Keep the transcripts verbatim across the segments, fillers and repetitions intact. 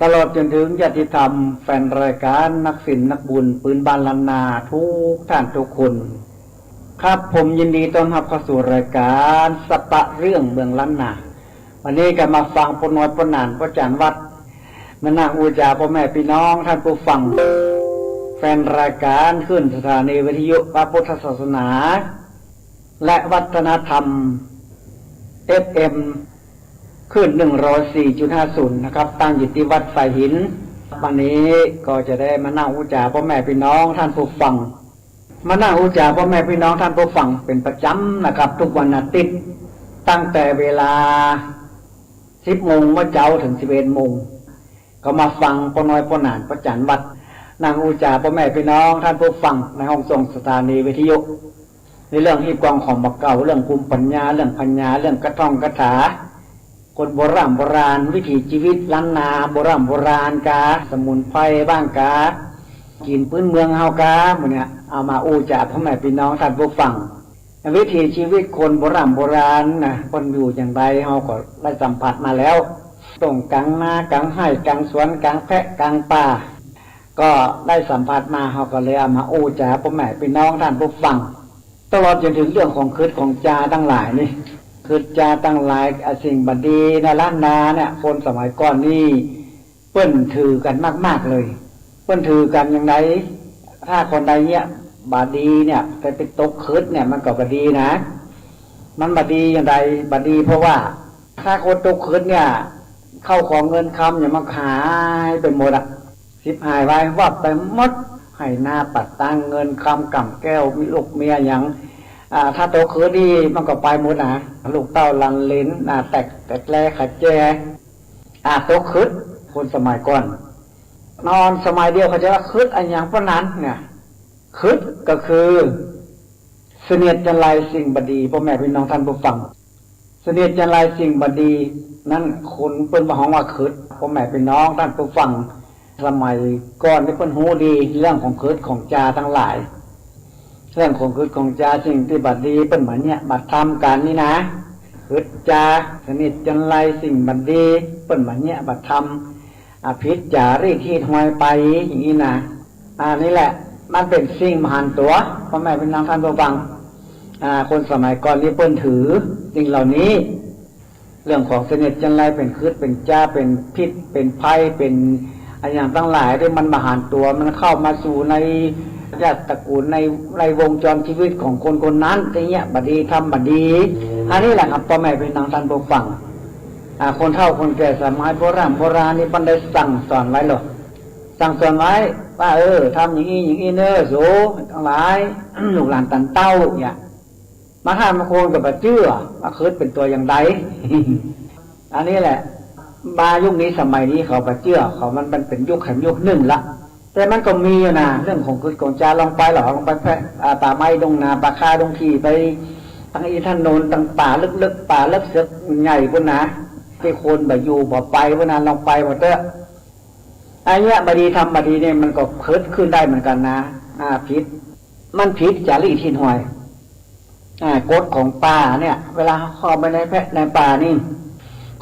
ตลอดจ๋นเถิงญาติธรรมแฟนรายก๋านนักศิลป์นักบุญปื๊นบ้านล้านนากู้ต้านกู้คน ครับ ผมยินดีต้อนฮับเข้าสู่รายก๋านสะปะเรื่องเมืองล้านนา วันนี้ก็มาฟังป้อน้อยป้อหนานป้อจ๋ารย์วัด มานั่งอู้จ๋าป้อแม่ปี้น้องต้านผู้ฟัง แฟนรายก๋านคลื่นสถานีวิทยุพระพุทธศาสนา และวัฒนธรรม เอฟเอ็ม คลื่น หนึ่งร้อยสี่จุดห้าศูนย์ นะครับ ตั้งอยู่ตี้วัดสายหิน วันนี้ก็จะได้มานั่งอู้จ๋าป้อแม่ปี้น้องต้านผู้ฟัง มานั่งอู้จ๋าป้อแม่ปี้น้องต้านผู้ฟังเป๋นประจ๋ำนะครับ กู้วันอาทิตย์ ตั้งแต่เวลา สิบโมงเมื่อเจ๊าเถิง สิบเอ็ดโมง ก็มาฟังป้อน้อยป้อหนานป้อจ๋ารย์วัด นั่งอู้จ๋าป้อแม่ปี้น้องต้านผู้ฟังในห้องส่งสถานีวิทยุ ในเรื่องฮีบกองของบ่าเก่า เรื่องภูมิปัญญา เรื่องพญา เรื่องกระท่องคาถา คนโบร่ำโบราณ วิถีจีวิตล้านนา โบร่ำโบราณกา สมุนไพรบ้างกา กิ๋นปื๊นเมืองเฮากา หมู่เนี่ย เอามาอู้จ๋าป้อแม่ปี้น้องต้านผู้ฟัง วิถีจีวิตคนโบร่ำโบราณนะ เปิ้นอยู่อย่างใด เฮาก็ได้สัมผัสมาแล้ว ตรงก๋างนา ก๋างไฮ่ ก๋างสวน ก๋างแพะ ก๋างป่า ก็ได้สัมผัสมา เฮาก็เลยเอามาอู้จ๋าป้อแม่ปี้น้องต้านผู้ฟัง ตลอดจ๋นเถิงเรื่องของกึ๊ดของจาตังหลายนี่ กึ๊ดจาตังหลาย อะ สิ่งบ่ดีในล้านนาเนี่ย คนสมัยก่อนนี่ เปิ้นถือกั๋นมากๆ เลย เปิ้นถือกั๋นอย่างใด ถ้าคนใดเนี่ย บ่ดีเนี่ย ไป ไปตกกึ๊ดเนี่ย มันก็บ่ดีนะ มันบ่ดีอย่างใด บ่ดีเพราะว่า ถ้าคนตกกึ๊ดเนี่ย ข้าวของเงินคำเนี่ยมันหายไปหมดอะ สิบหายวายวับไปหมด ไฮ่นาปัดตัง เงินคำก๋ำแก้ว มีลูกเมียหยัง อ่า ถ้าตกกึ๊ดนี่มันก็ไปหมดนะ ลูกเต้าหลานเหลน อ่า แตก แตกแลขะแจ อ่า ตกกึ๊ด คนสมัยก่อน นอนสมัยเดียวเขาจะว่ากึ๊ดอะหยังปานนั้นเนี่ย กึ๊ดก็คือ เสนียดจัญไรสิ่งบ่ดี ป้อแม่ปี้น้องต้านผู้ฟัง เสนียดจัญไรสิ่งบ่ดีนั้น คนเปิ้นบ่ฮ้องว่ากึ๊ด ป้อแม่ปี้น้องต้านผู้ฟัง สมัยก่อนนี่เปิ้นฮู้ดีเรื่องของกึ๊ดของจาตังหลาย เรื่องของกึ๊ดของจาสิ่งตี้บ่ดีเปิ้นบ่าเยียะบ่าทำกั๋นนี่นะ กึ๊ดจา เสนียดจัญไรสิ่งบ่ดีเปิ้นบ่าเยียะบ่าทำ อะ ผิดจ๋ารีตฮีตฮวยไปอย่างนี้นะ อ่า นี่แหละ มันเป๋นสิ่งบ่หันตั๋ว ป้อแม่ปี้น้องต้านผู้ฟัง อ่า คนสมัยก่อนนี่เปิ้นถือสิ่งเหล่านี้ เรื่องของเสนียดจัญไรเป๋นกึ๊ดเป๋นจา เป๋นพิษเป๋นภัย เป๋นอะหยังตังหลายตี้มันบ่หันตั๋ว มันเข้ามาสู่ในญาติตระกูล ใน ในวงจรจีวิตของคนคนนั้น ตี้เยียะบ่ดีทำบ่ดี อันนี้แหละครับ ป้อแม่ปี้น้องต้านผู้ฟัง อ่า คนเฒ่าคนแก่สมัยโบร่ำโบราณนี่เปิ้นได้สั่งสอนไว้โลด สั่งสอนไว้ว่า เออ ทำอย่างอี้อย่างอี้เน่อ สูตังหลาย ลูกหลานตันเต้าเนี่ย บางท่านบางคนก็บ่เจื้อว่ากึ๊ดเป๋นตั๋วอย่างใด อันนี้แหละ มายุคนี้สมัยนี้เขาบ่เจื้อ เขา มัน มันเป๋นยุคแหมยุคนึ่งละ แต่มันก็มีอยู่นะ เรื่องของกึ๊ดของจา ลองไปเหรอ ลองไปแพะ อ่า ป่าไม้ดงนา ป่าคาดงขี ไปตังอินทนนท์ ตังป่าเลิกๆ ป่าเลิกเสือกใหญ่ปู๊นนะ ตี้คนบ่อยู่บ่ไปปู๊นนะ ลองไปบ่เต๊อะ อันเนี้ยบ่ดีทำบ่ดีเนี่ยมันก็เกิดขึ้นได้เหมือนกันนะ อ่า ผิด มันผิดจ๋ารีตฮีตฮวย อ่า กฎของป่าเนี่ย เวลาเข้าไปในแพะในป่านี่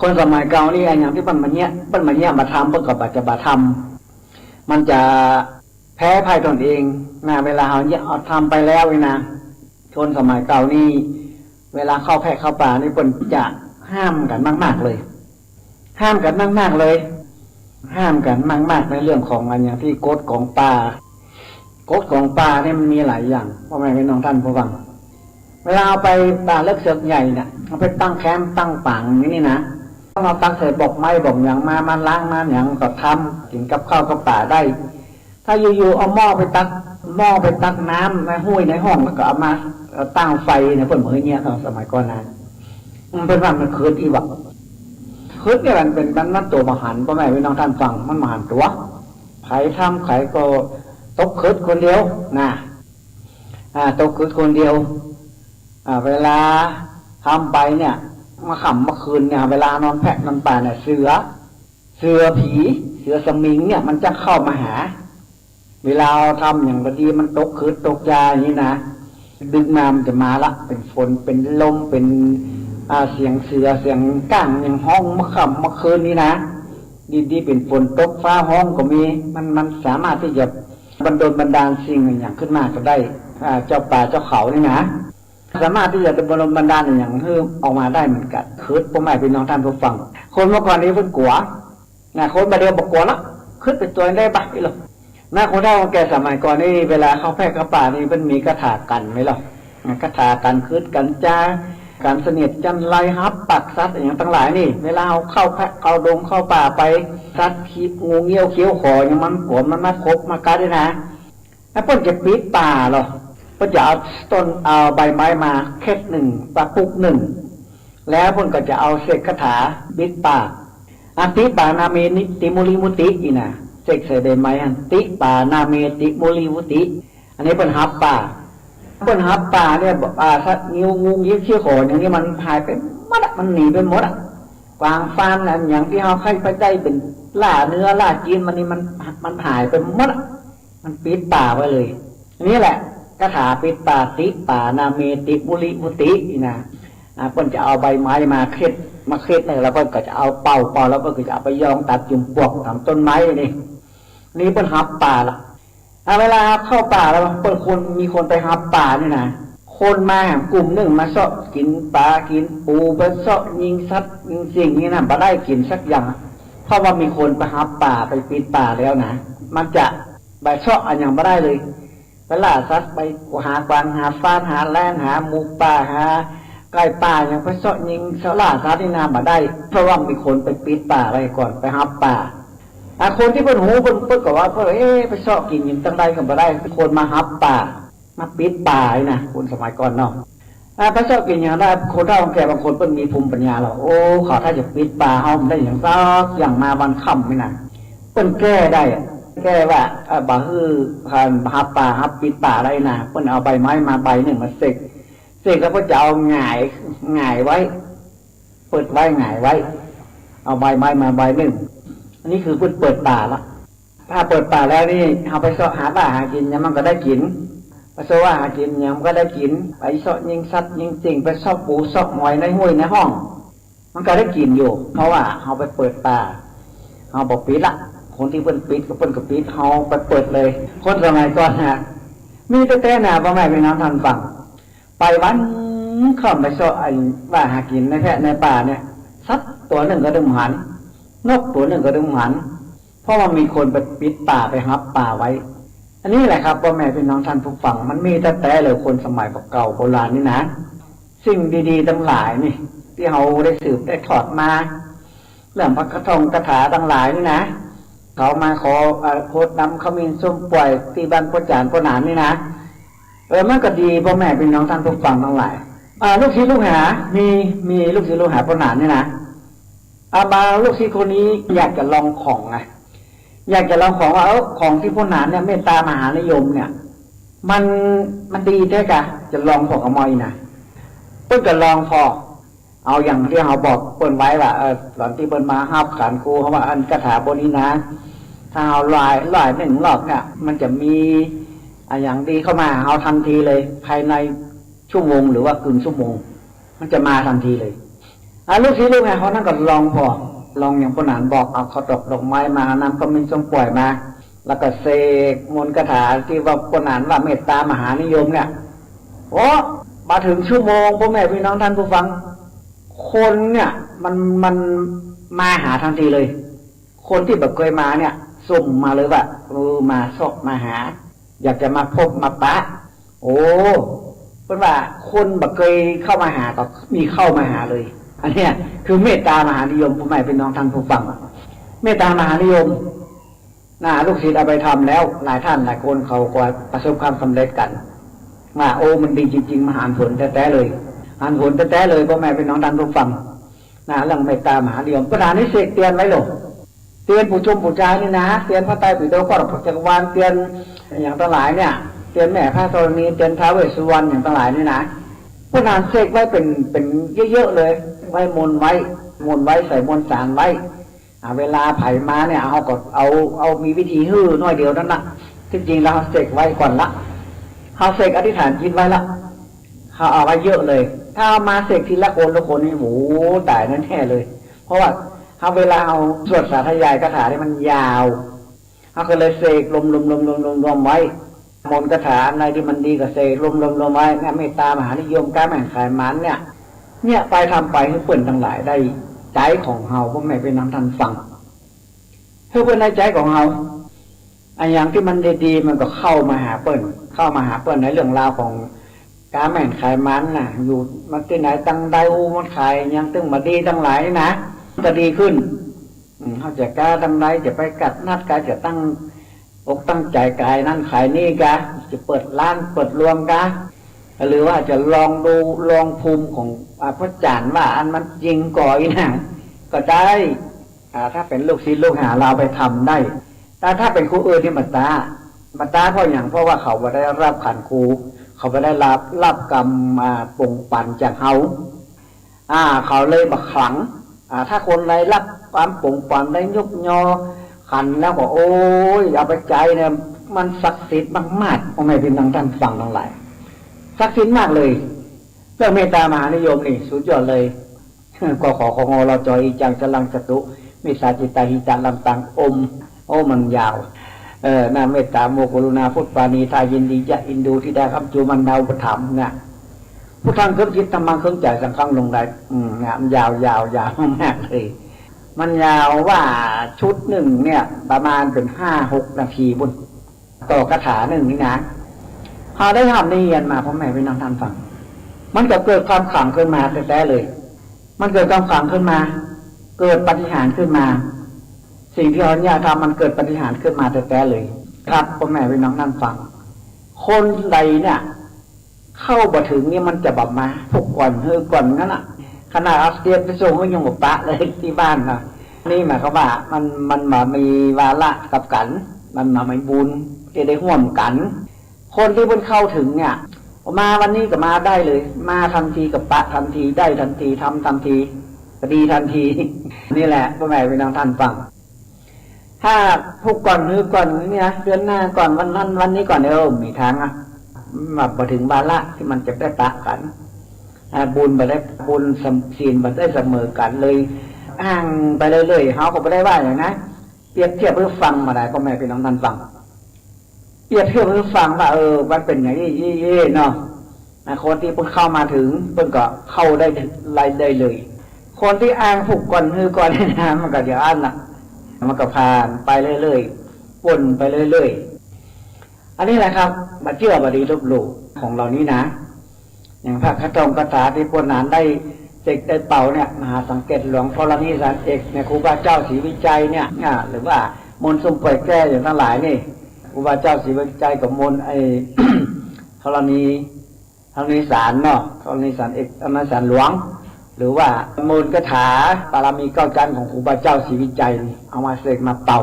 คนสมัยเก่านี่อะหยังตี้เปิ้นบ่าเยียะ เปิ้นบ่าเยียะบ่าทำ เปิ้นก็บ่าจะบ่าทำ มันจะแพ้ภัยตนเองนะ เวลาเฮาเยียะเอาทำไปแล้วนี่นะ คนสมัยเก่านี่ เวลาเข้าแพะเข้าป่านี่เปิ้นจะห้ามกั๋นมากๆ เลย ห้ามกั๋นมากๆ เลย ห้ามกั๋นมากๆ ในเรื่องของอะหยังตี้กฎของป่า กฎของป่าเนี่ยมันมีหลายอย่าง ป้อแม่ปี้น้องต้านผู้ฟัง เวลาเอาไปป่าเลิกเสือกใหญ่เนี่ย เอาไปตั้งแคมป์ตั้งปางอย่างนี้นะ ต้องเอาตักใส่บอกไม้บอกหยังมา มาล้างมาหยังก็ทำ กิ๋นกับข้าวกับป่าได้ ถ้าอยู่ๆ เอาหม้อไปตัก หม้อไปตักน้ำในห้วยในฮ่อง แล้วก็เอามา เอาตั้งไฟเนี่ย เปิ้นบ่าเยียะเนาะ สมัยก่อนนะ มันเปิ้นว่ามันกึ๊ดอี้หว่า กึ๊ดเนี่ยมันเป๋น มัน มันตั๋วบ่หัน ป้อแม่ปี้น้องต้านฟัง มันบ่หันตั๋ว ใผทำใผก็ตกกึ๊ดคนเดียวนะ อ่า ตกกึ๊ดคนเดียว อ่า เวลาทำไปเนี่ย เมื่อค่ำเมื่อคืนเนี่ย เวลานอนแพะนอนป่าเนี่ย เสือ เสือผี เสือสมิงเนี่ย มันจะเข้ามาหา เวลาเฮาทำอย่างบ่ดี มันตกกึ๊ดตกจาอย่างนี้นะ ดึกมามันจะมาละ เป๋นฝน เป๋นลม เป๋น อ่า เสียงเสือ เสียงก้าง อย่างฮ้องเมื่อค่ำเมื่อคืนนี้นะ ดีๆ เป๋นฝนตกฟ้าฮ้องก็มี มัน มันสามารถตี้จะบันดลบันดาลสิ่งอะหยังขึ้นมาก็ได้ อ่า เจ้าป่าเจ้าเขานี่นะ สามารถตี้จะบันดลบันดาลอะหยังหื้อออกมาได้เหมือนกั๋น กึ๊ด ป้อแม่ปี้น้องต้านผู้ฟัง คนเมื่อก่อนนี้เปิ้นกั๋ว นะ คนบ่าเดี่ยวบ่กั๋วละ กึ๊ดเป๋นตั๋วได้บ่าอี้หรอ นะ คนเฒ่าคนแก่สมัยก่อนนี่ เวลาเข้าแพะเข้าป่านี่ เปิ้นมีคาถากั๋นไว้หรอ นะ คาถากั๋นกึ๊ดกั๋นจ๋า กั๋นเสนียดจัญไร ฮับปากสัตว์อะหยังตังหลายนี่ เวลาเฮาเข้าแพะเข้าดงเข้าป่าไป สัตว์ขี้ งูเงี้ยวเขี้ยวขออะหยัง มันกั๋วมันมาขบมากัดนี่นะ แล้วเปิ้นจะปิดป่าหรอ เปิ้นจะเอาต้น เอาใบไม้มาเข็ดนึ่ง ป่าปุกนึ่ง แล้วเปิ้นก็จะเอาเสกคาถาปิดป่า อติปานาเมติมุลลิวุติ นี่นะ เสกใส่ใบไม้หั้น ติปานาเมติมุลลิวุติ อันนี้เปิ้นฮับป่า เปิ้นฮับป่าเนี่ย บอก อ่า สัตว์เงี้ยว งูเงี้ยวเขี้ยวขออะหยังนี่มันหายไปหมดอะ มันหนีไปหมดอะ กวางฟานอะหยังตี้เฮาใค่ไปได้เป๋นล่าเนื้อล่ากิ๋นมันนี่ มัน มันหายไปหมดอะ มันปิดป่าไว้เลย อันนี้แหละ คาถาปิดป่า ติปานาเมติมุลลิวุติ นี่นะ อ่า เปิ้นจะเอาใบไม้มาเข็ด มาเข็ดเนี่ย แล้วเปิ้นก็จะเอาเป่า เป่า แล้วเปิ้นก็จะเอาไปยองต๋ามจุ่มปลวกต๋ามต้นไม้นี่ นี่เปิ้นฮับป่าละ อ่า เวลาเข้าป่าแล้วเปิ้นคน มีคนไปฮับป่านี่นะ คนมาแหมกลุ่มนึ่งมาเซาะกิ๋นป๋ากิ๋นปู๋ ไปเซาะยิงสัตว์ยิงสิ่งนี่นะ บ่ได้กิ๋นสักอย่าง เพราะว่ามีคนไปฮับป่าไปปิดป่าแล้วนะ มันจะไปเซาะอะหยังบ่ได้เลย ไปล่าสัตว์ ไปหากวางหาฟานหาแลนหาหมูป่าหาไก่ป่าอะหยัง ไปเซาะยิงเซาะล่าสัตว์นี่นะบ่ได้ เพราะว่ามีคนไปปิดป่าไว้ก่อน ไปฮับป่า อ่ะ คนตี้เปิ้นฮู้เปิ้น เปิ้นก็ว่า เปิ้น เอ๊ะ ไปเซาะกิ๋นหยังตังใดก็บ่ได้ คนมาฮับป่า มาปิดป่านี่นะ คนสมัยก่อนเนาะ อ่ะ ไปเซาะกิ๋นหยังได้ คนเฒ่าคนแก่บางคนเปิ้นมีภูมิปัญญาแล้ว โอ้ เขาถ้าจะปิดป่าเฮาบ่ได้หยังสักอย่างมาวันค่ำนี่นะ เปิ้นแก้ได้ แก้ว่า เอ่อ บ่หื้อ ฮับป่า ฮับปิดป่าได้นะ เปิ้นเอาใบไม้มาใบนึ่งมาเสก เสกแล้วเปิ้นจะเอาหงาย หงายไว้ เปิดไว้หงายไว้ เอาใบไม้มาใบนึ่ง อันนี้คือเปิ้นเปิดป่าละ ถ้าเปิดป่าแล้วนี่ เฮาไปเซาะหาล่าหากิ๋นหยังมันก็ได้กิ๋น ไปเซาะหากิ๋นหยังมันก็ได้กิ๋น ไปเซาะยิงสัตว์ยิงสิ่ง ไปเซาะปูเซาะหอยในห้วยในฮ่อง มันก็ได้กิ๋นอยู่ เพราะว่าเฮาไปเปิดป่า เฮาบ่ปิดละ คนตี้เปิ้นปิดก็เปิ้นก็ปิด เฮาไปเปิดเลย คนสมัยก่อนนะ มีแต๊ๆ นะ ป้อแม่ปี้น้องต้านฟัง ไปวันค่ำไปเซาะไอ้ว่าหากิ๋นในแพะในป่าเนี่ย สัตว์ตั๋วนึ่งก็ดึงบ่หัน นกตั๋วนึ่งก็ดึงบ่หัน เพราะว่ามีคนไปปิดป่าไปฮับป่าไว้ อันนี้แหละครับ ป้อแม่ปี้น้องต้านผู้ฟัง มันมีแต๊ๆ เลย คนสมัยเก่าโบราณนี่นะ สิ่งดีๆ ตังหลายนี่ ตี้เฮาได้สืบได้ทอดมา เรื่องพระคาถงคาถาตังหลายนี่นะ เขามาขอ เอ่อ ฮดน้ำขมิ้นส้มป่วยตี้บ้านป้อจ๋ารย์ป้อหนานนี่นะ เออ มันก็ดี ป้อแม่ปี้น้องต้านผู้ฟังตังหลาย อ่า ลูกศิษย์ลูกหา มี มีลูกศิษย์ลูกหาป้อหนานนี่นะ อ่า บางลูกศิษย์คนนี้อยากจะลองของนะ อยากจะลองของว่า เออ ของตี้ป้อหนานเนี่ย เมตตามหานิยมเนี่ย มัน มันดีแต๊กะ จะลองผ่อกับมอยนะ เปิ้นก็ลองผ่อ เอาอย่างตี้เฮาบอกเปิ้นไว้ว่า เออ ต๋อนตี้เปิ้นมาฮับขันครู เฮาว่า อันคาถาบทนี้นะ ถ้าเฮาหล่อย หล่อยนึ่งรอบเนี่ย มันจะมีอะหยังดีเข้ามาหาเฮาตันทีเลย ภายในชั่วโมงหรือว่ากึ่งชั่วโมง มันจะมาตันทีเลย อ่ะ ลูกศิษย์ลูกหาเฮานั้นก็ลองผ่อ ลองอย่างป้อหนานบอก เอาข้าวตอกดอกไม้มา เอาน้ำขมิ้นส้มป่วยมา แล้วก็เสกมนต์คาถาตี้ว่าป้อหนานว่าเมตตามหานิยมเนี่ย โอ้ บ่เถิงชั่วโมง ป้อแม่ปี้น้องต้านผู้ฟัง คนเนี่ย มัน มันมาหาตันทีเลย คนตี้บ่เกยมาเนี่ย ส่งมาเลยว่า เออ มาเซาะมาหา อยากจะมาพบมาปะ โอ้ เปิ้นว่าคนบ่เกยเข้ามาหาก็มีเข้ามาหาเลย อันเนี้ยคือเมตตามหานิยม ป้อแม่ปี้น้องต้านผู้ฟัง เมตตามหานิยม น่ะ ลูกศิษย์เอาไปทำแล้ว หลายต้านหลายคนเขาก็ประสบความสำเร็จกั๋น ว่า โอ้ มันดีจริงๆ มันหันผลแต๊ๆ เลย หันผลแต๊ๆ เลย ป้อแม่ปี้น้องต้านผู้ฟัง น่ะ เรื่องเมตตามหานิยม ป้อหนานนี่เสกเตียนไว้โลด เตียนปู่ชมปู่จานี่นะ เตียนพระไตรปิฎก พระจักรวาล เตียนอะหยังตังหลายเนี่ย เตียนแม่พระธรณี เตียนท้าวเวสสุวรรณอะหยังตังหลายนี่นะ ป้อหนานเสกไว้เป๋น เป๋นเยอะๆ เลย ไว้มนต์ไว้ มนต์ไว้ ใส่มวลสารไว้ อ่า เวลาใผมาเนี่ย เฮาก็เอา เอามีวิธีหื้อหน้อยเดียวนั้นน่ะ ตี้จริงแล้วเฮาเสกไว้ก่อนละ เฮาเสกอธิษฐานจิตไว้ละ เฮาเอาไว้เยอะเลย ถ้าเอามาเสกทีละคนละคนนี่ โอ้โห ต๋ายแน่ๆ เลย เพราะว่า เฮาเวลาเฮาสวดสาธยายคาถานี่มันยาว เฮาก็เลยเสกรวมๆๆๆๆ ไว้ มนต์คาถาอันใดตี้มันดีก็เสกรวมๆๆ ไว้ เนี่ย เมตตามหานิยม ก๊าแม่นขายหมานเนี่ย เนี่ย ไปทำไปหื้อเปิ้นตังหลายได้ใจ๋ของเฮา พ่อแม่พี่น้องต้านฟัง หื้อเปิ้นได้ใจ๋ของเฮา อะหยังตี้มันดีๆ มันก็เข้ามาหาเปิ้น เข้ามาหาเปิ้นในเรื่องราวของก๊าแม่นขายหมานน่ะ อยู่มาตี้ไหนตังใด อู้ มันขายหยังตึงบ่ดีตังหลายนี่นะ มันก็ดีขึ้น อืม เฮาจะก๊าตังใด จะไปกัดนัดกา จะตั้งอกตั้งใจ๋ขายนั่นขายนี่กา จะเปิดร้านเปิดรวงกา หรือว่าจะลองดูลองภูมิของ อ่า พระอาจ๋ารย์ว่าอันมันจริงก่ออี้นะ ก็ได้ อ่า ถ้าเป๋นลูกศิษย์ลูกหาเฮาเอาไปทำได้ แต่ถ้าเป๋นคนอื่นนี่บ่ต๊า บ่ต๊าเพราะหยัง เพราะว่าเขาบ่ได้ฮับขันครู เขาบ่ได้ฮับ ฮับกำ อ่า ปงปันจากเฮา อ่า เขาเลยบ่ขลัง อ่า ถ้าคนใดฮับกำปงปันได้ยกยอขันแล้วก็ โอ้ย เอาไปใจ๊เนี่ย มันศักดิ์สิทธิ์มากๆ พ่อแม่พี่น้องต้านฟังตังหลาย ศักดิ์สิทธิ์มากเลย เรื่องเมตตามหานิยมนี่สุดยอดเลย ก็ขอของอลจอ อิจัง จรัง จตุ มิสสาจิตตา หิตะ ลันตัง อม โอ้ มันยาว เออ นะ เมตตา โม กรุณา พุทธปานี ทายินดีจะอินดู ทิดา ค้ำจู มันดา อุปถัมภ์ นะ พุทธัง เครื่องจิต ธัมมัง เครื่องใจ๋ สังฆัง ลงได้ อืม นะ มันยาว ยาว ยาวมากเลย มันยาวว่าชุดนึ่งเนี่ย ประมาณเป๋นห้าหกนาทีปุ้น ต่อคาถานึ่งนี่นะ เฮาได้ฮับได้เฮียนมา พ่อแม่พี่น้องต้านฟัง มันก็เกิดความขลังขึ้นมาแต๊ๆ เลย มันเกิดความขลังขึ้นมา เกิดปาฏิหาริย์ขึ้นมา สิ่งตี้เฮาเนี่ยทำมันเกิดปาฏิหาริย์ขึ้นมาแต๊ๆ เลย ครับ พ่อแม่พี่น้องต้านฟัง คนใดเนี่ย เข้าบ่เถิงนี่มันจะบ่มา พุกก่อนหื้อก่อนนั้นน่ะ ขนาดเอาเตียงไปส่งก็ยังบ่ปะเลยตี้บ้านน่ะ นี่หมายความว่ามัน มันบ่มีวาระกับกั๋น มันบ่มีบุญตี้ได้ฮ่วมกั๋น คนตี้เปิ้นเข้าเถิงเนี่ย มาวันนี้ก็มาได้เลย มาตันทีก็ปะตันที ได้ตันที ทำตันที ก็ดีตันที นี่แหละ พ่อแม่พี่น้องต้านฟัง ถ้าพุกก่อนหื้อก่อนเนี่ย เดือนหน้าก่อน วันนั้นวันนี้ก่อน เออ บ่มีตางอะ มันบ่เถิงวาระตี้มันจะได้ปะกั๋น อ่า บุญบ่ได้ บุญสม- ศีลบ่ได้เสมอกั๋นเลย อ้างไปเรื่อยๆ เฮาก็บ่ได้ว่าหยังนะ เปรียบเทียบหื้อฟังบ่าดาย พ่อแม่พี่น้องต้านฟัง เปรียบเทียบหื้อฟังว่า เออ มันเป๋นอย่างอี้ๆๆ เนาะ อ่ะ คนตี้เปิ้นเข้ามาเถิง เปิ้นก็เข้าได้ ได้ ได้เลย คนตี้อ้างพุกก่อนหื้อก่อนนี่นะ มันก็อย่างอั้นน่ะ มันก็ผ่านไปเรื่อยๆ ป่นไปเรื่อยๆ อันนี้แหละครับ บ่าเจื้อบ่ดีลบหลู่ของเหล่านี้นะ อย่างพระคาถงคาถาตี้ป้วนหนานได้เสกได้เป่าเนี่ย มหาสังเกตหลวงธรณีสารเอกเนี่ย ครูบาเจ้าศรีวิชัยเนี่ย อ่า หรือว่ามนต์ส้มป่วยแก้อย่างตังหลายนี่ ครูบาเจ้าศรีวิชัยกับมนต์ไอ้ ธรณี ธรณีสารเนาะ ธรณีสารเอก ธรณีสารหลวง หรือว่ามนต์คาถาปารมีเก้าจั๊นของครูบาเจ้าศรีวิชัยนี่ เอามาเสกมาเป่า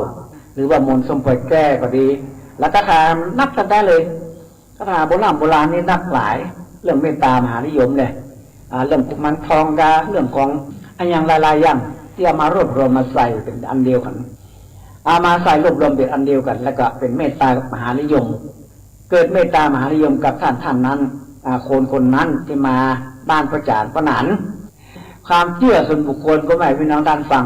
หรือว่ามนต์ส้มป่วยแก้ก็ดี และคาถานับตังได้เลย คาถาโบราณโบราณนี่นักหลาย เรื่องเมตตามหานิยมเนี่ย อ่า เรื่องกุมารทองกา เรื่องของอะหยังหลายๆ อย่าง ตี้เอามารวบรวมมาใส่เป๋นอันเดียวกั๋น เอามาใส่รวบรวมเป๋นอันเดียวกั๋น แล้วก็เป๋นเมตตามหานิยม เกิดเมตตามหานิยมกับท่านท่านนั้น อ่า คนคนนั้นตี้มาบ้านป้อจ๋ารย์ป้อหนาน ความเจื้อส่วนบุคคล พ่อแม่พี่น้องต้านฟัง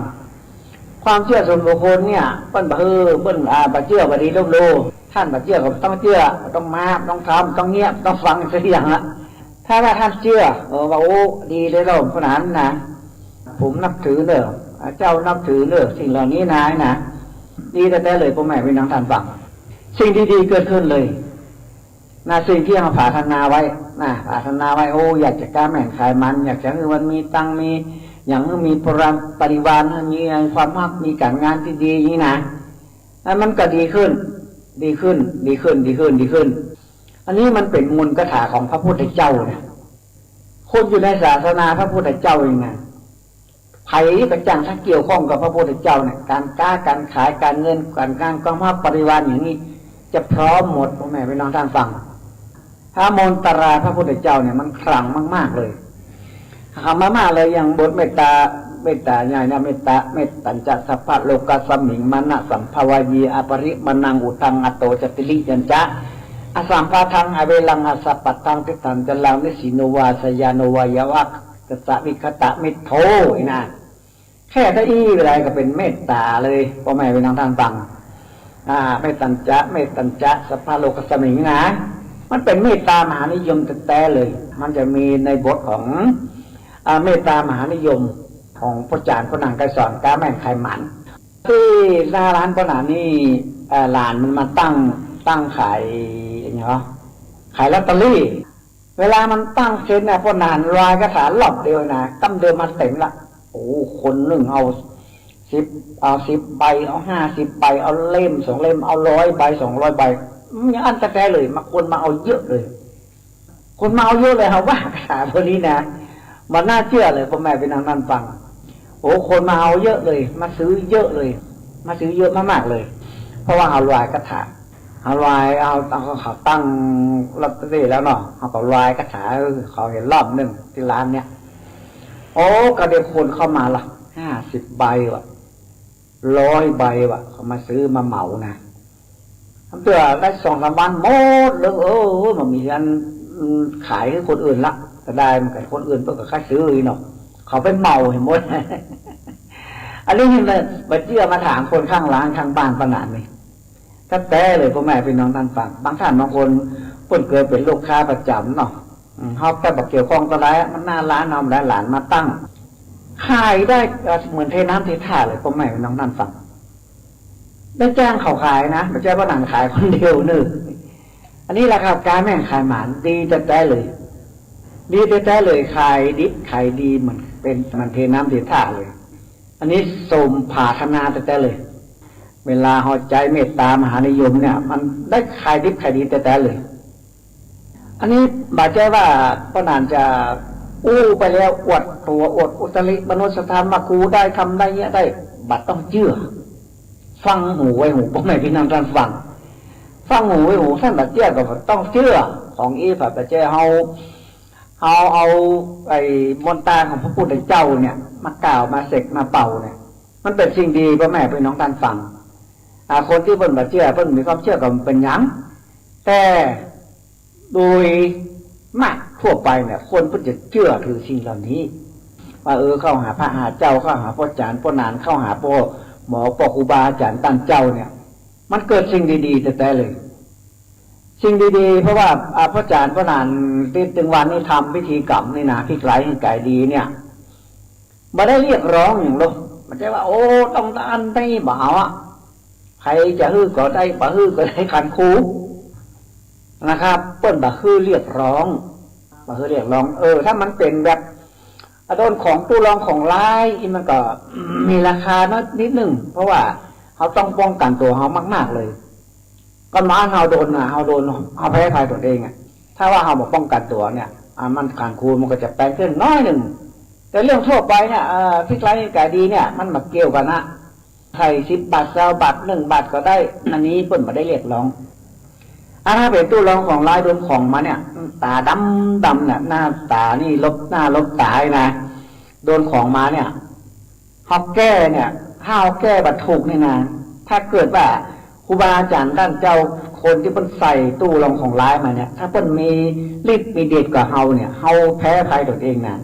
ความเจื้อส่วนบุคคลเนี่ย เปิ้นบ่า เออ เปิ้น อ่า บ่าเจื้อบ่ดีลบหลู่ ต้านบ่าเจื้อก็บ่ต้องเจื้อ บ่ต้องมา บ่ต้องทำ บ่ต้องเยียะ บ่ต้องฟังสักอย่างละ ถ้าว่าต้านเจื้อ เออ ว่า โอ้ ดีเลยเนาะ ผู้นั้นนะ ผมนับถือเนาะ เจ้านับถือเนาะ สิ่งเหล่านี้นะ นะ ดีแต๊ๆ เลย พ่อแม่พี่น้องต้านฟัง สิ่งดีๆ เกิดขึ้นเลย นะ สิ่งตี้เฮาปรารถนาไว้ นะ ปรารถนาไว้ โอ้ อยากจะก๊าแม่นขายหมาน อยากจะหื้อมันมีตังค์ มีหยัง หื้อมีบริวาร บริวาร หื้อมีความฮัก มีก๋านงานตี้ดีนี่นะ แล้วมันก็ดีขึ้น ดีขึ้น ดีขึ้น ดีขึ้น ดีขึ้น อันนี้มันเป๋นมนต์คาถาของพระพุทธเจ้านะ คนอยู่ในศาสนาพระพุทธเจ้าเองนะ ใผก็จ้าง ถ้าเกี่ยวข้องกับพระพุทธเจ้าเนี่ย ก๋านก๊า ก๋านขาย ก๋านเงิน ก๋านงาน ความฮัก บริวารอย่างนี้ จะพร้อมหมด พ่อแม่พี่น้องต้านฟัง พระมนตราพระพุทธเจ้าเนี่ยมันขลังมากๆ เลย ขลังมากๆ เลย อย่างบทเมตตา เมตตาใหญ่นะ เมตตา เมตตัญจะสัพพะโลกัสสมิง มานะสัมภวายี อปริมาณัง อุทธัง อัตโตจติริยัญจะ อสัมปทัง อเวรัง อสัปปัตตัง ทิฏฐัญจรัง นิสสิโนวา สยาโนวา ยะวะกัสสะ วิคตะเมตโธ นี่นะ ค่ตะอี้ไปใดก็เป๋นเมตต๋าเลย ป้อแม่ปี้น้องต้านฟัง อ่า เมตตัญจะ เมตตัญจะ สัพพะโลกัสมิง นะ มันเป๋นเมตต๋ามหานิยมแต๊ๆ เลย มันจะมีในบทของ อ่า เมตต๋ามหานิยมของป้อจ๋ารย์ ป้อหนาน ไกรสอน ก๊าแม่นขายหมาน ตี้หน้าร้านป้อหนานนี่ เอ่อ หลานมันมาตั้ง ตั้งขาย อะหยัง ขายลอตเตอรี่ เวลามันตั้งเสร็จเนี่ย ป้อหนานรายคาถารอบเดียวนะ กำเดียวมาเต๋มละ โอ้ คนนึ่งเอาสิบ เอาสิบใบ เอาห้าสิบใบ เอาเล่มสองเล่ม เอาร้อยใบ สองร้อยใบ มันอย่างอั้นแต๊ๆ เลย มา คนมาเอาเยอะเลย คนมาเอาเยอะเลย เฮาว่าคาถาพวกนี้นะ บ่น่าเจื้อเลย ป้อแม่ปี้น้องต้านฟัง โอ้ คนมาเอาเยอะเลย มาซื้อเยอะเลย มาซื้อเยอะมากๆ เลย เพราะว่าเฮารายคาถา เฮาราย เอา เอา เขาตั้งลอตเตอรี่แล้วเนาะ เฮาก็รายคาถาหื้อเขาเหียรอบนึ่งตี้ร้านเนี่ย โอ้ ก็ได้คนเข้ามาละ ห้าสิบใบว่ะ ร้อยใบว่ะ เขามาซื้อมาเหมานะ เตื้อได้สองสามวันหมดเลย เออ บ่มีอัน อืม ขายหื้อคนอื่นละ ก็ได้เหมือนกั๋น คนอื่นเปิ้นก็ค่อยซื้ออีกเนาะ เขาไปเหมาหื้อหมด อันนี้นี่มัน บ่เจื้อมาถามคนข้างร้านข้างบ้านป้อหนานนี่ แต๊ๆ เลย ป้อแม่ปี้น้องต้านฟัง บางต้านบางคนเปิ้นเกยเป๋นลูกค้าประจ๋ำเนาะ อืม เฮาไปบ่เกี่ยวข้องก็ได้ มันหน้าร้านเฮา บ่ได้ หลานมาตั้ง ขายได้ เอ่อ เหมือนเทน้ำเทท่าเลย ป้อแม่ปี้น้องต้านฟัง ได้จ้างเขาขายนะ บ่ใจ้ป้อหนานขายคนเดียวเน่อ อันนี้แหละครับ ก๊าแม่นขายหมาน ดีแต๊ๆ เลย ดีแต๊ๆ เลย ขายดิบขายดีเหมือนเป๋น เหมือนเทน้ำเทท่าเลย อันนี้สมปรารถนาแต๊ๆ เลย เวลาเฮาใจ๊เมตต๋ามหานิยมเนี่ย มันได้ขายดิบขายดีแต๊ๆ เลย อันนี้บ่ใจ้ว่าป้อหนานจะอู้ไปแล้วอวดตั๋วอวดอุตริมนุสธรรม ว่ากูได้ทำได้เยียะได้ บ่ต้องเจื้อ ฟังหูไว้หู ป้อแม่ปี้น้องต้านฟัง ฟังหูไว้หู ต้านบ่เจื้อก็บ่ต้องเจื้อ ของอี้ผัดบ่ใจ้เฮา เฮาเอาไอ้มนตราของพระพุทธเจ้าเนี่ย มากล่าวมาเสกมาเป่าเนี่ย มันเป๋นสิ่งดี ป้อแม่ปี้น้องต้านฟัง อ่า คนตี้เปิ้นบ่เจื้อ เปิ้นมีความเจื้อก็บ่เป๋นหยัง แต่โดยมากทั่วไปเนี่ย คนเปิ้นจะเจื้อถือสิ่งเหล่านี้ ว่า เออ เข้าหาพระหาเจ้า เข้าหาป้อจ๋ารย์ป้อหนาน เข้าหาป้อหมอ ป้อครูบาอาจ๋ารย์ต้านเจ้าเนี่ย มันเกิดสิ่งดีๆ แต๊ๆ เลย สิ่งดีๆ เพราะว่า อ่า ป้อจ๋ารย์ป้อหนานตี้ตึงวานี้ทำพิธีกรรมนี่นะ พลิกร้ายหื้อกายดีเนี่ย บ่ได้เรียกร้องหยังหรอก บ่ใจ้ว่า โอ้ ต้องอันนี้บ่เอาอะ ใผจะหื้อก็ได้ บ่หื้อก็ได้ ขันครูนะครับ เปิ้นบ่หื้อเรียกร้อง บ่หื้อเรียกร้อง เออ ถ้ามันเป๋นแบบ อ่ะ โดนของตู้รองของร้าย อี้มันก็มีราคาน้อยนิดนึ่ง เพราะว่าเฮาต้องป้องกั๋นตั๋วเฮามากๆ เลย ก่อนมาเฮาโดนนะ เฮาโดน เฮาแพ้ภัยตนเองอะ ถ้าว่าเฮาบ่ป้องกั๋นตั๋วเนี่ย อ่ะ มันขันครูมันก็จะแปงขึ้นน้อยนึ่ง แต่เรื่องทั่วไปเนี่ย เอ่อ พลิกร้ายหื้อกายดีเนี่ย มันบ่เกี่ยวกั๋นนะ ใค่สิบบาท ซาวบาท นึ่งบาทก็ได้ อันนี้เปิ้นบ่ได้เรียกร้อง อ่ะ ถ้าเป๋นตู้รองของร้าย โดนของมาเนี่ย ต๋าดำๆ เนี่ย หน้าต๋านี่ลบหน้าลบต๋านะ โดนของมาเนี่ย เฮาแก้เนี่ย ถ้าเฮาแก้บ่ถูกนี่นะ ถ้าเกิดว่าครูบาอาจ๋ารย์ต้านเจ้า คนตี้เปิ้นใส่ตู้รองของร้ายมาเนี่ย ถ้าเปิ้นมีฤทธิ์มีเดชกว่าเฮาเนี่ย เฮาแพ้ภัยตนเองนะ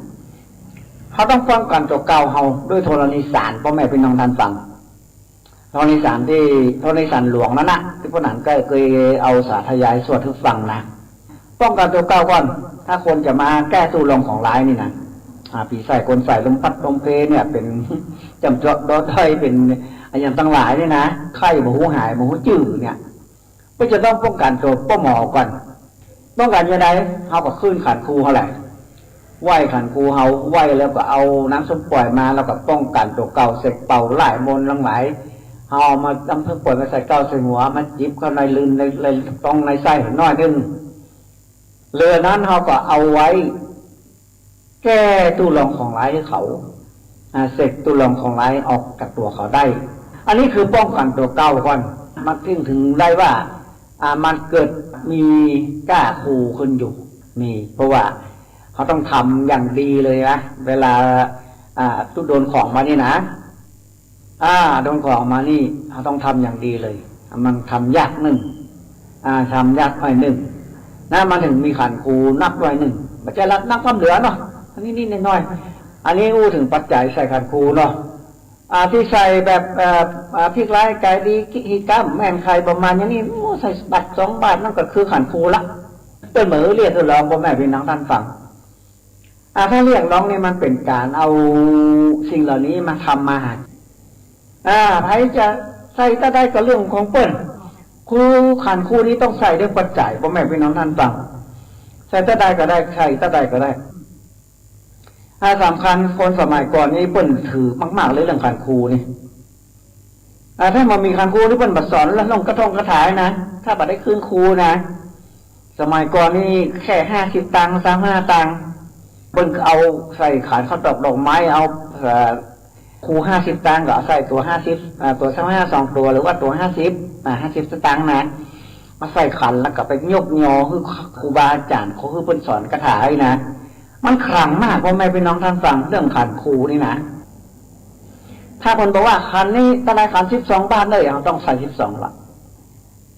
เฮาต้องป้องกั๋นตั๋วเก่าเฮาด้วยธรณีสาร ป้อแม่ปี้น้องต้านฟัง ธรณีสารตี้ ธรณีสารหลวงนั้นนะ ตี้ป้อหนานก็เกยเอาสาธยายสวดหื้อฟังนะ ป้องกั๋นตั๋วเก่าก่อน ถ้าคนจะมาแก้ตู้รองของร้ายนี่นะ อ่า ผีใส่คนใส่ ลมพัดลมเพเนี่ย เป๋นจ้ำเจาะดอด้อย เป๋นอะหยังตังหลายนี่นะ ไข้บ่ฮู้หาย บ่ฮู้จื้อเนี่ย ก็จะต้องป้องกั๋นตั๋วป้อหมอก่อน ป้องกั๋นจะได เฮาก็ขึ้นขันครูเฮาแหละ ไหว้ขันครูเฮา ไหว้แล้วก็เอาน้ำส้มป่อยมา แล้วก็ป้องกั๋นตั๋วเก่า เสกเป่าไล่มนต์ตังหลาย เฮาเอามา น้ำส้มป่อยมาใส่เกล้าใส่หัว มาจิบเข้าในลืนใน ในต้องในไส้หน้อยนึ่ง เหลือนั้นเฮาก็เอาไว้ แก้ตู้รองของร้ายหื้อเขา อ่า เสกตู้รองของร้ายออกจากตั๋วเขาได้ อันนี้คือป้องกั๋นตั๋วเก่าก่อน มันถึง ถึงได้ว่า อ่า มันเกิดมีก้าครูขึ้นอยู่ มี เพราะว่าเฮาต้องทำอย่างดีเลยนะ เวลา อ่า ตู้โดนของมานี่นะ อ่า โดนของมานี่ เฮาต้องทำอย่างดีเลย มันทำยากนึ่ง อ่า ทำยากหน้อยนึ่ง นะ มันถึงมีขันครูนับหน้อยนึ่ง บ่ใจ้ละนับความเหลือเนาะ อันนี้นิดๆ หน้อยๆ อันนี้อู้ถึงปัจจัยใส่ขันครูเนาะ อ่า ตี้ใส่แบบ เอ่อ อ่า พริกหลายก๋ายดี ขี้กำ แม่นไข่ประมาณอย่างนี้ โอ้ ใส่บาทสองบาท นั่นก็คือขันครูละ เปิ้นบ่เรียกคือลอง ป้อแม่ปี้น้องต้านฟัง อ่า ถ้าเรียกลองนี่มันเป๋นก๋านเอาสิ่งเหล่านี้มาทำมาหา อ่า ใผจะใส่เต้าใดก็เรื่องของเปิ้น ครูขันครูนี่ต้องใส่ด้วยปัจจัย ป้อแม่ปี้น้องต้านฟัง ใส่เต้าใดก็ได้ ใส่เต้าใดก็ได้ อ่า สำคัญคนสมัยก่อนนี่เปิ้นถือมากๆ เลย เรื่องขันครูนี่ อ่า ถ้าบ่มีขันครูนี่เปิ้นบ่สอนละ เรื่องกระท่องกระถานะ ถ้าบ่ได้คืนครูนะ สมัยก่อนนี่แค่ห้าสิบตังค์ ซาวห้าตังค์ เปิ้นก็เอาใส่ขันข้าวตอกดอกไม้ เอา เอ่อ ครูห้าสิบตังค์ก็เอาใส่ตั๋วห้าสิบ อ่า ตั๋วซาวห้าสองตั๋ว หรือว่าตั๋วห้าสิบ อ่า ห้าสิบสตางค์นะ มาใส่ขันแล้วก็ไปยกยอหื้อครูบาอาจ๋ารย์ ขอหื้อเปิ้นสอนคาถาให้นะ มันขลังมาก ป้อแม่ปี้น้องต้านฟัง เรื่องขันครูนี่นะ ถ้าเปิ้นบอกว่าขันนี้เต้าใด ขันสิบสองบาทเลย เฮาต้องใส่สิบสองละ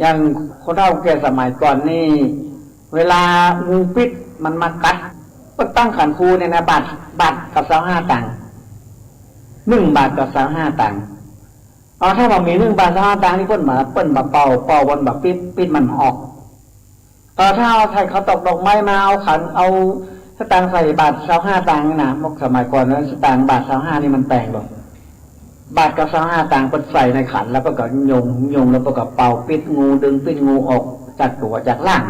อย่างคนเฒ่าแก่สมัยก่อนนี่ เวลางูปิ๊ดมันมากัด เปิ้นตั้งขันครูเนี่ยนะ บาท บาทกับซาวห้าตังค์ หนึ่งบาทกับซาวห้าตังค์ เอา ถ้าบ่มีหนึ่งบาทซาวห้าตังค์นี่ เปิ้นบ่า เปิ้นบ่าเป่า เป่าบ่อนบ่าปิ๊ด ปิ๊ดมันออก ต่อถ้าเอาใส่ข้าวตอกดอกไม้มา เอาขัน เอาสตางค์ใส่บาทซาวห้าตังค์นี่นะ สมัยก่อนนะ สตางค์บาทซาวห้านี่มันแปงบ่ บาทกับซาวห้าตังค์ เปิ้นใส่ในขัน แล้วเปิ้นก็ยง ยง แล้วเปิ้นก็เป่าปิ๊ดงู ดึงปิ๊ดงูออกจากตั๋วจากร่าง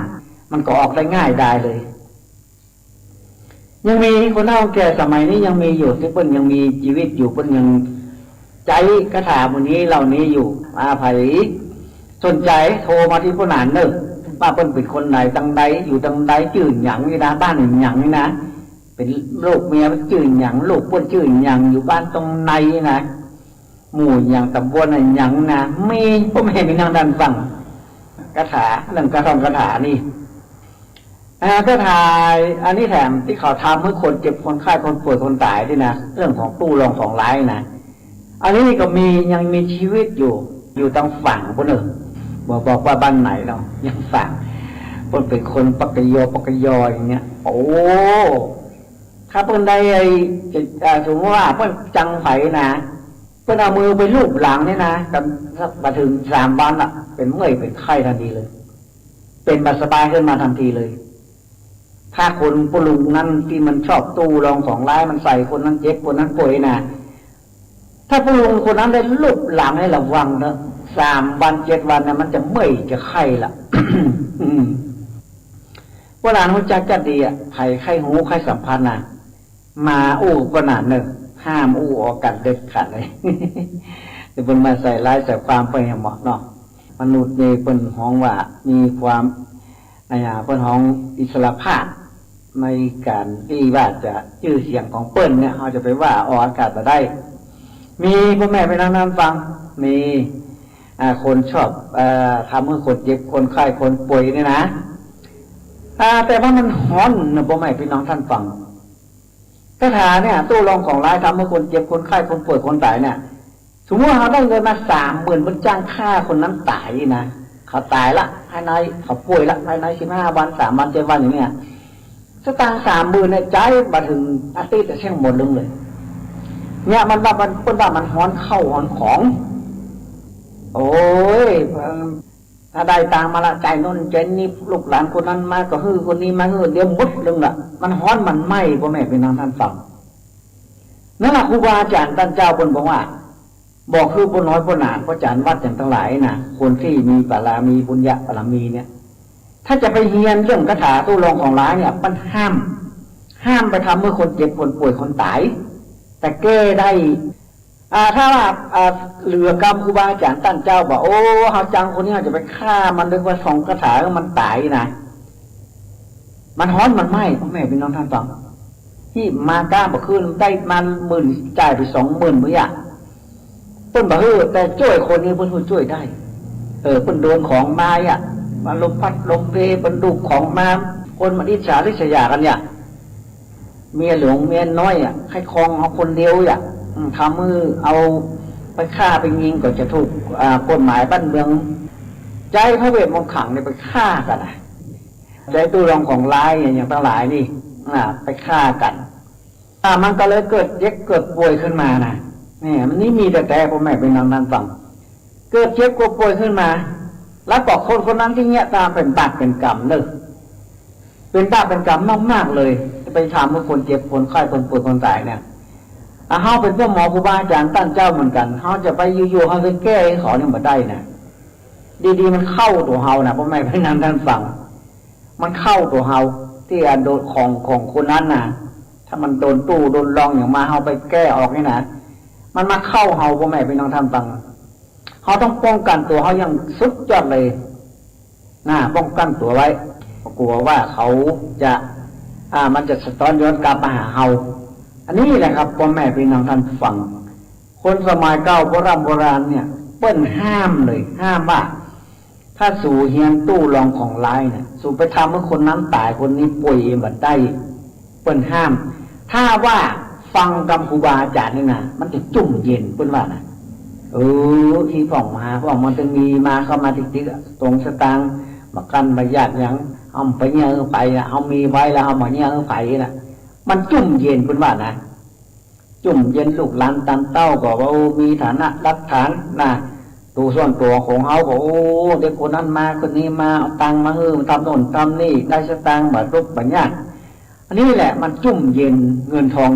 มันก็ออกได้ง่ายดายเลย ยังมีคนเฒ่าแก่สมัยนี้ยังมีอยู่ ตี้เปิ้นยังมีจีวิตอยู่ เปิ้นยังใจ๊คาถาหมู่นี้เหล่านี้อยู่ อ่า ใผสนใจ๋โทรมาตี้ป้อหนานเน่อ ว่าเปิ้นเป๋นคนไหน ตังใด อยู่ตังใด จื้อหยังนี่นะ บ้านหยังนี่นะ เป๋นลูกเมียจื้อหยัง ลูกเปิ้นจื้อหยัง อยู่บ้านตรงไหนนะ หมู่หยัง ต๋ำบลหยังนะ มี ป้อแม่ปี้น้องต้านฟัง คาถา เรื่องกระท่องคาถานี่ อ่า คาถาอันนี้แถมตี้เขาทำหื้อคนเจ็บคนไข้คนป่วยคนต๋ายนี่นะ เรื่องของตู้รองของร้ายนะ อันนี้ก็มี ยังมีจีวิตอยู่ อยู่ตางฝั่งปู๊นเน่อ บ่บอกว่าบ้านไหนเนาะ ยังฝั่ง เปิ้นเป๋นคนปากกยอ ปากกยออย่างเงี้ย โอ้ ถ้าเปิ้นได้ไอ้ อ่า สมมุติว่าเปิ้นจังใผนะ เปิ้นเอามือไปลูบหลังนี่นะ กั๋นสักบ่เถิงสามวันละ เป๋นเมื่อยเป๋นไข้ตันทีเลย เป๋นบ่สบายขึ้นมาตันทีเลย ถ้าคนป้อลุงนั้นตี้มันชอบตู้รองของร้าย มันใส่คนนั้นเจ็บคนนั้นป่วยนะ ถ้าป้อลุงคนนั้นได้ลูบหลัง ให้ระวังเน่อ สามวันเจ็ดวันนะ มันจะเมื่อยจะไข้ละ อืม ป้อหนานฮู้จักจัดดีอะ ใผใค่ฮู้ใค่สัมผัสนะ มาอู้ป้อหนานเน่อ ห้ามอู้ออกอากาศเด็ดขาดเลย เดี๋ยวเปิ้นมาใส่ร้ายใส่ความไปหื้อเหมาะเนาะ มนุษย์นี่เปิ้นฮ้องว่ามีความ อ่า เปิ้นฮ้องอิสระภาพในก๋านตี้ว่าจะจื้อเสียงของเปิ้นเนี่ย เฮาจะไปว่าออกอากาศบ่ได้ มีป้อแม่ปี้น้องต้านฟัง มี อ่า คนชอบ เอ่อ ทำหื้อคนเจ็บคนไข้คนป่วยนี่นะ อ่า แต่ว่ามันฮ้อนเน่อ ป้อแม่ปี้น้องต้านฟัง คาถาเนี่ย ตู้รองของร้ายทำหื้อคนเจ็บคนไข้คนป่วยคนต๋ายเนี่ย สมมุติเฮาได้เงินมาสามหมื่น เปิ้นจ้างฆ่าคนนั้นต๋ายนะ เขาต๋ายละ ภายใน เขาป่วยละ ภายในสิบห้าวัน สามวัน เจ็ดวันอย่างเนี้ย สตางค์สามหมื่นเนี่ย ใจ๊บ่เถิงอาทิตย์จะเสี้ยงหมดเรื่องเลย เนี่ย มันว่ามัน เปิ้นว่ามันฮ้อนข้าวฮ้อนของ โอ้ย ถ้าได้ตังค์มาละ จ่ายโน่นจ่ายนี่ ลูกหลานคนนั้นมาก็หื้อ คนนี้มาหื้อ เดี๋ยวหมดเรื่องละ มันฮ้อนมันไหม้ ป้อแม่ปี้น้องต้านฟัง นั่นละ ครูบาอาจ๋ารย์ต้านเจ้าเปิ้นบอกว่า บอกหื้อป้อน้อยป้อหนาน ป้อจ๋ารย์วัดอย่างตังหลายนะ คนตี้มีบารมี บุญญาบารมีเนี่ย ถ้าจะไปเฮียนเรื่องคาถาตู้รองของร้ายเนี่ย เปิ้นห้าม ห้ามไปทำหื้อคนเจ็บคนป่วยคนต๋าย แต่แก้ได้ อ่า ถ้าว่า อ่า เหลือกำครูบาอาจ๋ารย์ต้านเจ้าบอก โอ้ เฮาจังคนนี้ เฮาจะไปฆ่ามันด้วยว่าสองคาถาหื้อมันต๋ายนะ มันฮ้อนมันไหม้ ป้อแม่ปี้น้องต้านฟัง ฮีบมาก้าบ่ขึ้น ได้มาหมื่น จ่ายไปสองหมื่นมื้ออะ เปิ้นบ่หื้อ แต่จ้วยคนนี้เปิ้นหื้อจ้วยได้ เออ เปิ้นโดนของมาอะ มาลมพัดลมเพ เปิ้นถูกของมา คนมันอิจฉาริษยากั๋นอะ เมียหลวงเมียน้อยอะ ใค่ครองเอาคนเดียวอะ อืม ทำหื้อเอาไปฆ่าไปยิงก็จะถูก อ่า กฎหมายบ้านเมือง ใจ๊พระเวทมนต์ขลังเนี่ยไปฆ่ากั๋นนะ ใจ๊ตู้รองของร้ายเนี่ย อย่างตังหลายนี่ อ่า ไปฆ่ากั๋น อ่า มันก็เลยเกิดเจ็บเกิดป่วยขึ้นมานะ แหม มันนี่มีแต๊ๆ ป้อแม่ปี้น้องต้านฟัง เกิดเจ็บกว่าป่วยขึ้นมา แล้วก็คนคนนั้นตี้เยียะต๋ามเป๋นบาปเป๋นกรรมเน่อ เป๋นบาปเป๋นกรรมมากๆ เลย จะไปทำหื้อคนเจ็บ คนไข้ คนป่วย คนต๋ายเนี่ย อ่ะ เฮาเป๋นป้อหมอครูบาอาจ๋ารย์ต้านเจ้าเหมือนกั๋น เฮาจะไปอยู่ๆ เฮาจะแก้หื้อเขาเนี่ยบ่ได้นะ ดีๆ มันเข้าตั๋วเฮานะ ป้อแม่ปี้น้องต้านฟัง มันเข้าตั๋วเฮา ตี้อันโดนของ ของคนนั้นนะ ถ้ามันโดนตู้โดนรองอย่างมา เฮาไปแก้ออกนี่นะ มันมาเข้าเฮา ป้อแม่ปี้น้องต้านฟัง เฮาต้องป้องกั๋นตั๋วเฮาอย่างสุดยอดเลยนะ ป้องกั๋นตั๋วไว้ กั๋วว่าเขาจะ อ่า มันจะสะท้อนย้อนกลับมาหาเฮา อันนี้แหละครับ ป้อแม่ปี้น้องต้านฟัง คนสมัยเก่าโบร่ำโบราณเนี่ย เปิ้นห้ามเลย ห้ามว่า ถ้าสูเฮียนตู้รองของร้ายเนี่ย สูไปทำหื้อคนนั้นต๋าย คนนี้ป่วยบ่ได้ เปิ้นห้าม ถ้าว่าฟังกำครูบาอาจ๋ารย์นี่นะ มันจะจุ่มเย็น เปิ้นว่านะ เออ อี่พ่องมา พ่องมันจะมีมาเข้ามาติ๊กๆ ต๋งสตางค์ บ่กั้นบ่อยากหยัง เฮาบ่เยียะหื้อใผอะ เฮามีไว้แล้ว เฮาบ่เยียะหื้อใผนะ มันจุ่มเย็น เปิ้นว่านะ จุ่มเย็น ลูกหลานต๋านเต้าก็ว่า โอ้ มีฐานะหลักฐานนะ ตั๋วส่วนตั๋วของเฮาก็ โอ้ เด็กคนนั้นมา คนนี้มา เอาตังค์มาหื้อ ทำโน่นทำนี่ ได้สตางค์บ่ตุ๊กข์บ่ยาก อันนี้แหละมันจุ่มเย็น เงินทอง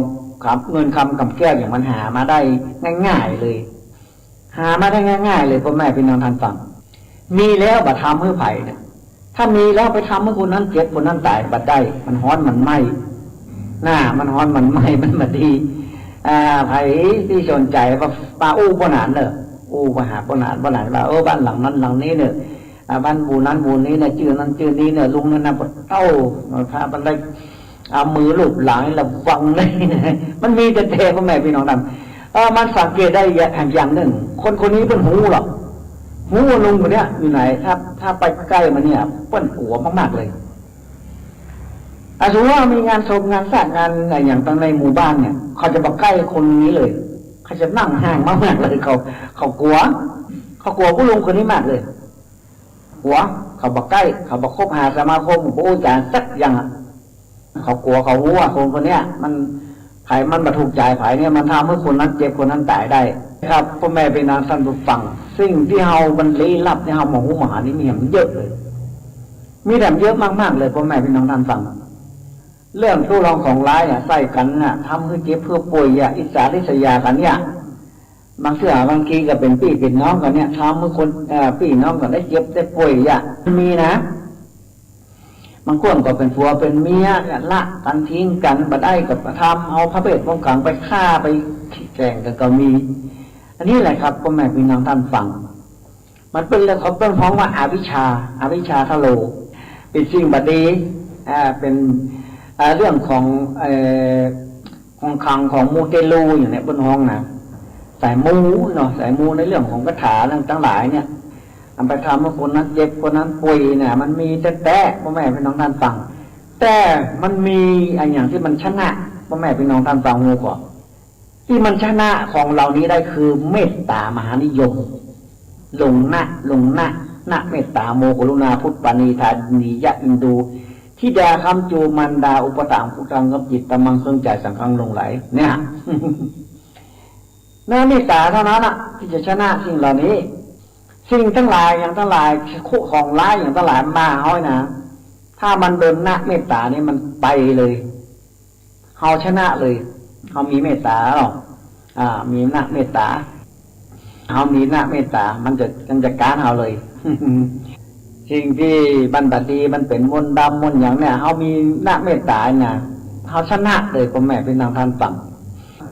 ครับ เงินคำกำแก้วอย่างมันหามาได้ง่ายๆ เลย หามาได้ง่ายๆ เลย ป้อแม่ปี้น้องต้านฟัง มีแล้วบ่ทำหื้อใผเนี่ย ถ้ามีแล้วไปทำหื้อคนนั้นเจ็บคนนั้นต๋ายบ่ได้ มันฮ้อนมันไหม้ น่า มันฮ้อนมันไหม้ มันบ่ดี อ่า ใผตี้สนใจ๋ว่า มาอู้ป้อหนานเน่อ อู้มาหาป้อหนาน ป้อหนานว่า เออ บ้านหลังนั้นหลังนี้เน่อ อ่า บ้านหมู่นั้นหมู่นี้เน่อ จื้อนั้นจื้อนี้เน่อ ลุงนั้นนะ ป้อเต้า พาเปิ้นได้ เอามือลูบหลัง ระวังเลยนะ มันมีแต๊ๆ ป้อแม่ปี้น้องต้าน เออ มันสังเกตได้อย่าง อย่างนึ่ง คนคนนี้เปิ้นฮู้หรอก ฮู้ว่าลุงคนเนี้ยอยู่ไหน ถ้า ถ้าไปใก้มันเนี่ย เปิ้นกั๋วมากๆ เลย อ่ะ สมมุติว่ามีงานศพงานสาดงานอะหยังตังในหมู่บ้านเนี่ย เขาจะบ่ใก้คนนี้เลย เขาจะนั่งห่างมากๆ เลย เขา เขากั๋ว เขากั๋วผู้ลุงคนนี้มากเลย กั๋ว เขาบ่ใก้ เขาบ่คบหาสมาคม บ่อู้จ๋าสักอย่างอะ เขากั๋ว เขาฮู้ว่าคนคนเนี้ย มัน ใผมันบ่ถูกใจ๋ใผเนี่ย มันทำหื้อคนนั้นเจ็บคนนั้นต๋ายได้ ครับ ป้อแม่ปี้น้องต้านผู้ฟัง สิ่งตี้เฮามันลี้ลับตี้เฮาบ่ฮู้บ่หันนี่มีแหมเยอะเลย มีแหมเยอะมากๆ เลย ป้อแม่ปี้น้องต้านฟัง เรื่องตู้รองของร้ายอะ ใส่กั๋นน่ะ ทำหื้อเจ็บหื้อป่วยอะ อิจฉาริษยากั๋นเนี่ย บางเทื่อบางทีก็เป๋นปี้เป๋นน้องกั๋นเนี่ย ทำหื้อคน เอ่อ ปี้น้องกั๋นได้เจ็บได้ป่วยอะ มีนะ บางคนก็เป๋นผัวเป๋นเมียเนี่ย ละกั๋นทิ้งกั๋น บ่ได้ก็ทำเอาพระเวทมนต์ขลังไปฆ่าไปแก่งกั๋นก็มี อันนี้แหละครับ ป้อแม่ปี้น้องต้านฟัง มันเป๋นเรื่องของ เปิ้นฮ้องว่าอวิชชา อวิชชาทะโล เป๋นสิ่งบ่ดี อ่า เป๋น อ่า เรื่องของ เอ่อ ของขลังของมูเตลูอย่างเนี้ย เปิ้นฮ้องนะ สายมูเนาะ สายมูในเรื่องของคาถาตังหลายเนี่ย อันไปทำหื้อคนนั้นเจ็บคนนั้นป่วยเนี่ย มันมีแต๊ๆ ป้อแม่ปี้น้องต้านฟัง แต่มันมีอะหยังตี้มันชนะ ป้อแม่ปี้น้องต้านฟังฮู้ก่อ ตี้มันชนะของเหล่านี้ได้คือเมตต๋ามหานิยม ลงนะ ลงนะ นะเมตต๋า โม กรุณา พุทธ ปานี ทายินี ยะ อินดู ธิดา ค้ำจู มารดา อุปถัมภ์ พุทธัง เคลิ้มจิต ธัมมัง เคลิ้มใจ๋ สังฆัง หลงใหล เนี่ย นะเมตต๋าเท่านั้นน่ะ ตี้จะชนะสิ่งเหล่านี้ สิ่งตังหลาย อย่างตังหลาย ของร้ายอย่างตังหลายมาเฮานะ ถ้ามันโดนนะเมตต๋านี่มันไปเลย เฮาชนะเลย เฮามีเมตต๋าเนาะ อ่า มีนะเมตต๋า เฮามีนะเมตต๋า มันจะ มันจัดก๋านเฮาเลย สิ่งตี้มันบ่ดี มันเป๋นมนต์ดำมนต์หยังเนี่ย เฮามีนะเมตต๋าน่ะ เฮาชนะเลย ป้อแม่ปี้น้องต้านฟัง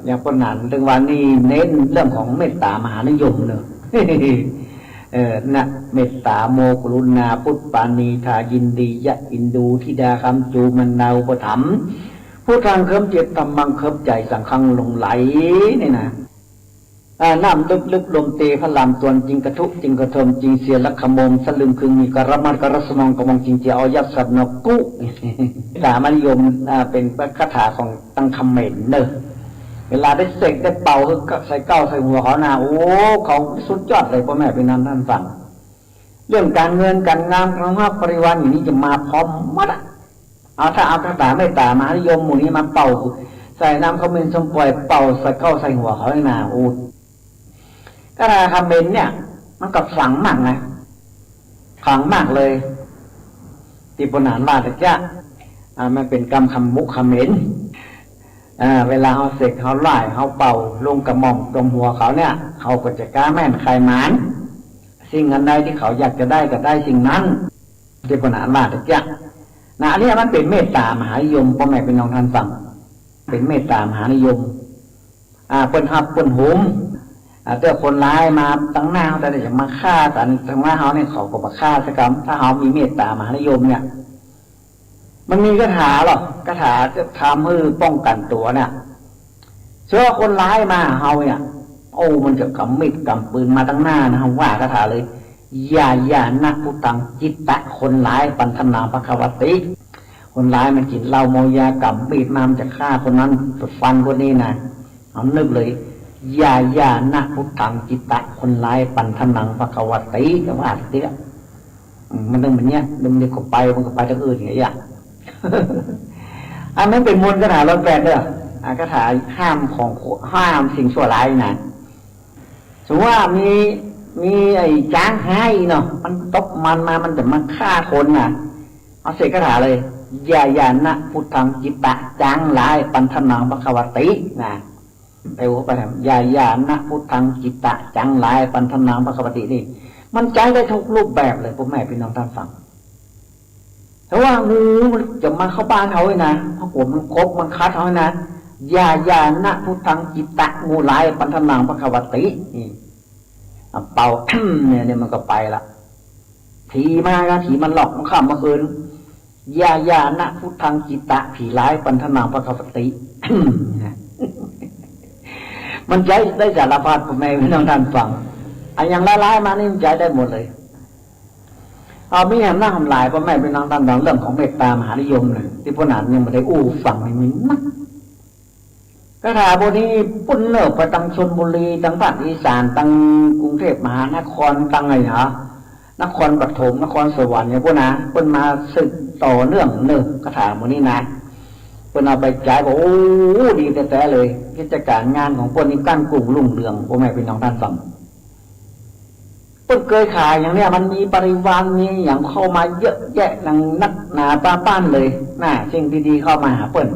อย่างป้อหนานตึงว่านี่เน้นเรื่องของเมตต๋ามหานิยมเนาะ เออ นะเมตต๋า โม กรุณา พุทธ ปานี ทายินี ยะ อินดู ธิดา ค้ำจู มารดา อุปถัมภ์ พุทธัง เคลิ้มจิต ธัมมัง เคลิ้มใจ๋ สังฆัง หลงใหล นี่นะ อ่า น้ำลึกๆ ลมตีพระรามตวน จึงกระทุจึงกระทม จึงเสียหลักขมม สะลึมคึงมีกะระมัดกะระสมองกะมอง จึงเจียเอายัดสัตว์นกุ สามัญยม อ่า เป๋นคาถาของตังเขมรเนอะ เวลาได้เสกได้เป่า คือใส่เก้าใส่หัวเขานะ โอ้ เขาสุดยอดเลย ป้อแม่ปี้น้องต้านฟัง เรื่องก๋านเงินก๋านงาม ของฮักบริวารอย่างนี้จะมาพร้อมหมดอะ เอา ถ้าเอาคาถาเมตต๋ามหานิยมหมู่นี้มาเป่า ใส่น้ำขมิ้นส้มป่อยเป่าใส่เข้าใส่หัวเขานี่นา อู้ คาถาเขมรเนี่ย มันก็ขลังมากนะ ขลังมากเลย ตี้ป้อหนานว่าตะเกียะ อ่า มันเป๋นกำขมุกเขมร อ่า เวลาเฮาเสกเฮาล่ายเฮาเป่าลงกระหม่อมตรงหัวเขาเนี่ย เขาก็จะก้าแม่นใค่หมาน สิ่งอันใดตี้เขาอยากจะได้ก็ได้สิ่งนั้น ตี้ป้อหนานว่าตะเกียะนะ อันเนี้ยมันเป๋นเมตตามหานิยม ป้อแม่ปี้น้องต้านฟัง เป๋นเมตตามหานิยม อ่า เปิ้นฮับเปิ้นโหม อ่า แต่คนร้ายมาตังหน้าเฮา แต่จะมาฆ่ากั๋นตังหน้าเฮาเนี่ย เขาก็บ่ฆ่าสักกำ ถ้าเฮามีเมตตามหานิยมเนี่ย มันมีคาถาหรอก คาถาจะทำหื้อป้องกั๋นตั๋วเนี่ย เสื้อคนร้ายมาหาเฮาเนี่ย โอ้ มันจะก๋ำมีดก๋ำปืนมาตังหน้านะ เฮาว่าคาถาเลย ญาญาณะพุทธัง จิตตะคนร้าย ปัณฑนัง ภควติ คนร้ายมันกิ๋นเหล้าเมายาก๋ำมีดมา มันจะฆ่าคนนั้น ฟันคนนี้นะ เฮานึกเลย ญาญาณะพุทธัง จิตตะคนร้าย ปัณฑนัง ภควติ จะว่าเตี้ย อืม มันต้องแบบเนี้ย มันเดี๋ยวก็ไป มันก็ไปตางอื่นไงอะ อันนั้นเป๋นมนต์คาถาร้อยแปดเด้อ อ่า คาถาห้ามของ ห้ามสิ่งชั่วร้ายนะ สมมุติว่ามี มีไอ้จ๊างฮ้ายเนาะ มันตกมันมา มันจะมาฆ่าคนน่ะ เอาเสกคาถาเลย ญาญาณะพุทธัง จิตตะจ๊างฮ้าย ปัณฑนัง ภควติ นะ เอวเข้าไปครับ ญาญาณะพุทธัง จิตตะจ๊างฮ้าย ปัณฑนัง ภควติ นี่ มันใจ๊ได้ทุกรูปแบบเลย ป้อแม่ปี้น้องต้านฟัง ถ้าว่างูมันจะมาเข้าบ้านเฮานี่นะ เฮากลัวมันขบมันกัดเฮานี่นะ ญาญาณะพุทธัง จิตตะงูฮ้าย ปัณฑนัง ภควติ นี่ อ่ะ เป่า เนี่ย เนี่ยมันก็ไปละ ผีมาก็ผีมันหลอกมันค่ำเมื่อคืน ญาญาณะพุทธัง จิตตะผีฮ้าย ปัณฑนัง ภควติ นะ มันใจ๊ได้สารพัด ป้อแม่ปี้น้องต้านฟัง อะหยังร้ายๆมานี่มันใจ๊ได้หมดเลย เอามีแหมนักแหมหลาย ป้อแม่ปี้น้องต้านฟัง เรื่องของเมตตามหานิยมเนี่ย ตี้ป้อหนานยังบ่ได้อู้ฟังนี่มีนัก คาถาบทนี้ปุ้นเนิ่นไปตังชลบุรี ตังภาคอีสาน ตังกรุงเทพมหานคร ตังอะไรเหรอ นครปฐม นครสวรรค์เนี่ย ปุ้นนะ เปิ้นมาสืบต่อเนื่องเนิ่น คาถาบทนี้นะ เปิ้นเอาไปใจ๊บอก โอ้ ดีแต๊ๆ เลย กิจก๋านงานของเปิ้นนี่ก้านกุ่งรุ่งเรือง ป้อแม่ปี้น้องต้านฟัง เปิ้นเกยขายอย่างเนี้ย มันมีบริวาร มีอะหยังเข้ามาเยอะแยะนักหนาป้าป้านเลยนะ สิ่งดีๆเข้ามาหาเปิ้น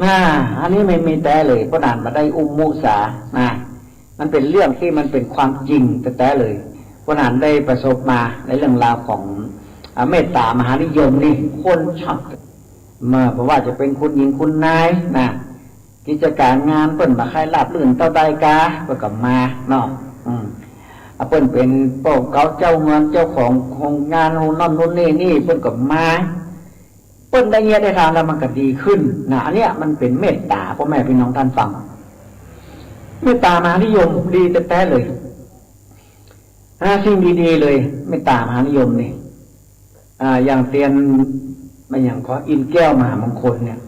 นะ อันนี้มันมีแต๊เลย ป้อหนานบ่ได้อู้มุสานะ มันเป๋นเรื่องตี้มันเป๋นความจริงแต๊ๆ เลย ป้อหนานได้ประสบมาในเรื่องราวของ อ่า เมตตามหานิยมนี่ คนชอบ มา บ่ว่าจะเป๋นคุณหญิงคุณนายนะ กิจก๋านงานเปิ้นบ่ใค่ราบรื่นเต้าใดกา เปิ้นก็มาเนาะ อืม อ่ะ เปิ้นเป๋นป้อเก๊าเจ้าเฮือนเจ้าของโฮงงานโฮงนั่นโฮงนี่นี่ เปิ้นก็มา เปิ้นได้เยียะได้ทานแล้วมันก็ดีขึ้นนะ อันเนี้ยมันเป๋นเมตตา ป้อแม่ปี้น้องต้านฟัง เมตตามหานิยมดีแต๊ๆ เลย อ่า สิ่งดีๆ เลย เมตตามหานิยมนี่ อ่า อย่างเตียน มันอย่างขออินทร์แก้วมหามงคลเนี่ย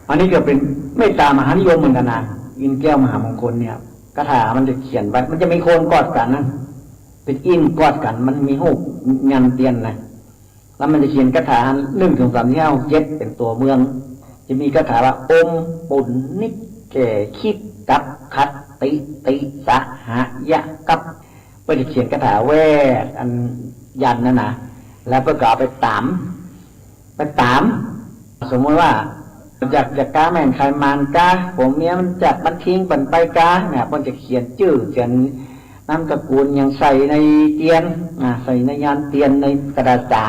อันนี้ก็เป๋นเมตตามหานิยมเหมือนกั๋นนะ อินทร์แก้วมหามงคลเนี่ย คาถามันจะเขียนไว้ มันจะมีคนกอดกั๋นนะ เป๋นอินทร์กอดกั๋น มันมีฮูปยันเตียนนะ แล้วมันจะเขียนคาถา นึ่ง สอง สาม สี่ ห้า หก เจ็ด เป๋นตั๋วเมือง จะมีคาถาว่า อมปุณณิกแก่คิดกับขัตติติสหายะกับ เปิ้นจะเขียนคาถาแวดอันยันนั่นนะ แล้วเปิ้นก็เอาไปต๋าม ไปต๋าม สมมุติว่า อยากจะก้าแม่นใค่หมานกา ผัวเมียมันจากมันทิ้งเปิ้นไปกาเนี่ย เปิ้นจะเขียนจื้อ เขียนนามสกุลหยังใส่ในเตียน อ่า ใส่ในยันเตียน ในกระดาษจ๋า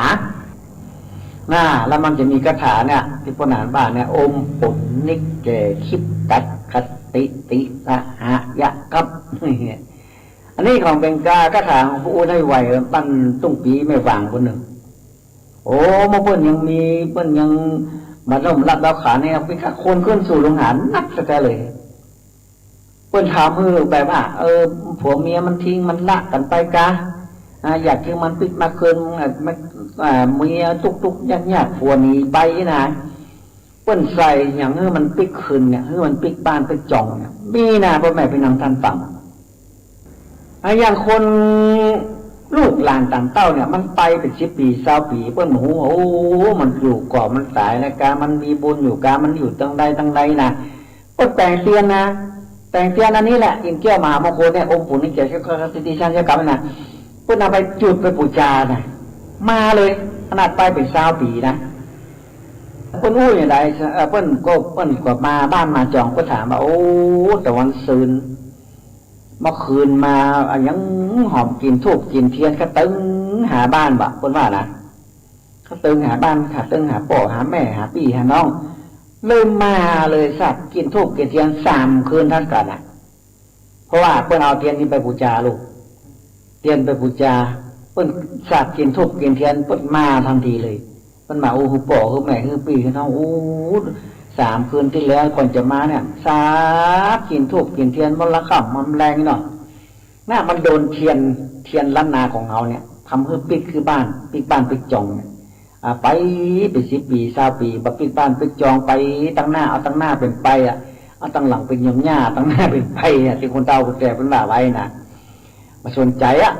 น่ะ แล้วมันจะมีคาถาเนี่ย ตี้ป้อหนานว่าเนี่ย อมปุณณิกแก่คิดกับขัตติติสหายะกับ อันนี้ของเป๋นกา คาถาของป้ออู้ได้ไหว บ้านตุ้งปี๋แม่หว่างคนนึ่ง โอ้ เมื่อเปิ้นยังมี เปิ้นยังบ่ล้มละเบาขานเนี่ย เป๋นกาคนขึ้นสู่โฮงหานักแต๊เลย เปิ้นถามหื้อแบบว่า เออ ผัวเมียมันทิ้งมันละกั๋นไปกา อ่า อยากหื้อมันปิ๊กมาคืน อ่า มัน อ่า เมียตุ๊กๆ ยากๆ ผัวหนีไปนะ เปิ้นใส่หยังหื้อมันปิ๊กคืนเนี่ย หื้อมันปิ๊กบ้านปิ๊กจ่องเนี่ย มีนะ ป้อแม่ปี้น้องต้านฟัง อ่ะ อย่างคน ลูกหลานต่างเต้าเนี่ย มันไปเป๋นสิบปี๋ซาวปี๋ เปิ้นบ่ฮู้ว่า โอ้ มันอยู่ก่อมันต๋ายนะ กามันมีบุญอยู่ กามันอยู่ตังใดตังใดนะ เปิ้นแต่งเตียนนะ แต่งเตียนอันนี้แหละ อินเกี้ยวมหามงคลเนี่ย อมปุณณเกศ เจ้าข้าสิทธิชั้นเจ้ากรรมนะ เปิ้นเอาไปจุดไปปู๋จานะ มาเลย ขนาดไปเป๋นซาวปี๋นะ เปิ้นอู้อย่างใด เอ่อ เปิ้นก็ เปิ้นก็มาบ้านมาจอง ก็ถามว่า โอ้ แต่วันซืน เมื่อคืนมาอะหยังหอมกลิ่นธูปกลิ่นเตียน ก็ตึงหาบ้านบ่ะ เปิ้นว่านะ ก็ตึงหาบ้าน ก็ตึงหาป้อหาแม่ หาปี้หาน้อง เลยมาเลยสัก กลิ่นธูปกลิ่นเตียนสามคืนตัดกั๋นน่ะ เพราะว่าเปิ้นเอาเตียนนี้ไปปู๋จาลูก เตียนไปปู๋จา เปิ้นสักกลิ่นธูปกลิ่นเตียน เปิ้นมาตันทีเลย เปิ้นมาอู้หื้อป้อหื้อแม่หื้อปี้หื้อน้อง อู้ สามคืนตี้แล้วก่อนจะมาเนี่ย สักกลิ่นธูปกลิ่นเตียน วันละค่ำวันแลงเนาะ น่ะ มันโดนเตียน เตียนล้านนาของเฮาเนี่ย ทำหื้อปิ๊กหื้อบ้าน ปิ๊กบ้านปิ๊กจองเนี่ย อ่า ไปเป๋นสิบปี๋ซาวปี๋ บ่ปิ๊กบ้านปิ๊กจอง ไปตังหน้า เอาตังหน้าเป๋นไปอะ เอาตังหลังเป๋นหย่อมหญ้า ตังหน้าเป๋นไปอะ ตี้คนเฒ่าคนแก่เปิ้นว่าไว้นะ บ่สนใจ๋อะ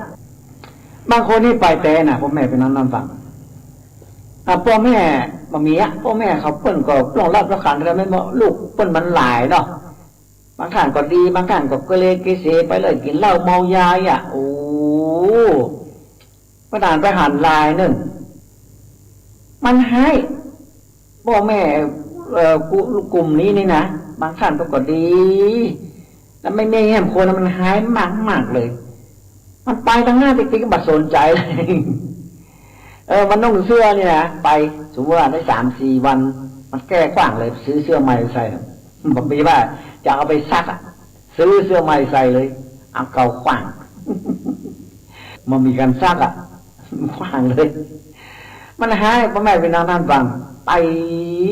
บางคนนี่ไปแต๊นะ ป้อแม่ไปนอนนำฟัง อ่า ป้อแม่บ่มีอะ ป้อแม่เขาเปิ้นก็ล่วงลับสังขารไปแล้วแม่นบ่ ลูกเปิ้นมันหลายเนาะ บางท่านก็ดี บางท่านก็เกเรเกเสไปเลย กิ๋นเหล้าเมายาอะ โอ้ ป้อหนานไปหันลายนึ่ง มันฮ้าย ป้อแม่ เอ่อ กุ- ลุ่มนี้นี่นะ บางท่านก็ดี แล้วแม่ แม่แหมคนมันฮ้ายมากๆ เลย มันไปตังหน้าติ๊กๆ บ่สนใจ๋เลย เออ มันนุ่งเสื้อนี่นะ ไป สมมุติว่าได้สามสี่วัน มันแก้ขว้างเลย ซื้อเสื้อใหม่ใส่ บ่มีว่าจะเอาไปซักอะ ซื้อเสื้อใหม่ใส่เลย อันเก่าขว้าง บ่มีก๋านซักอะ ขว้างเลย มันฮ้าย ป้อแม่พี่น้องท่านฟัง ไป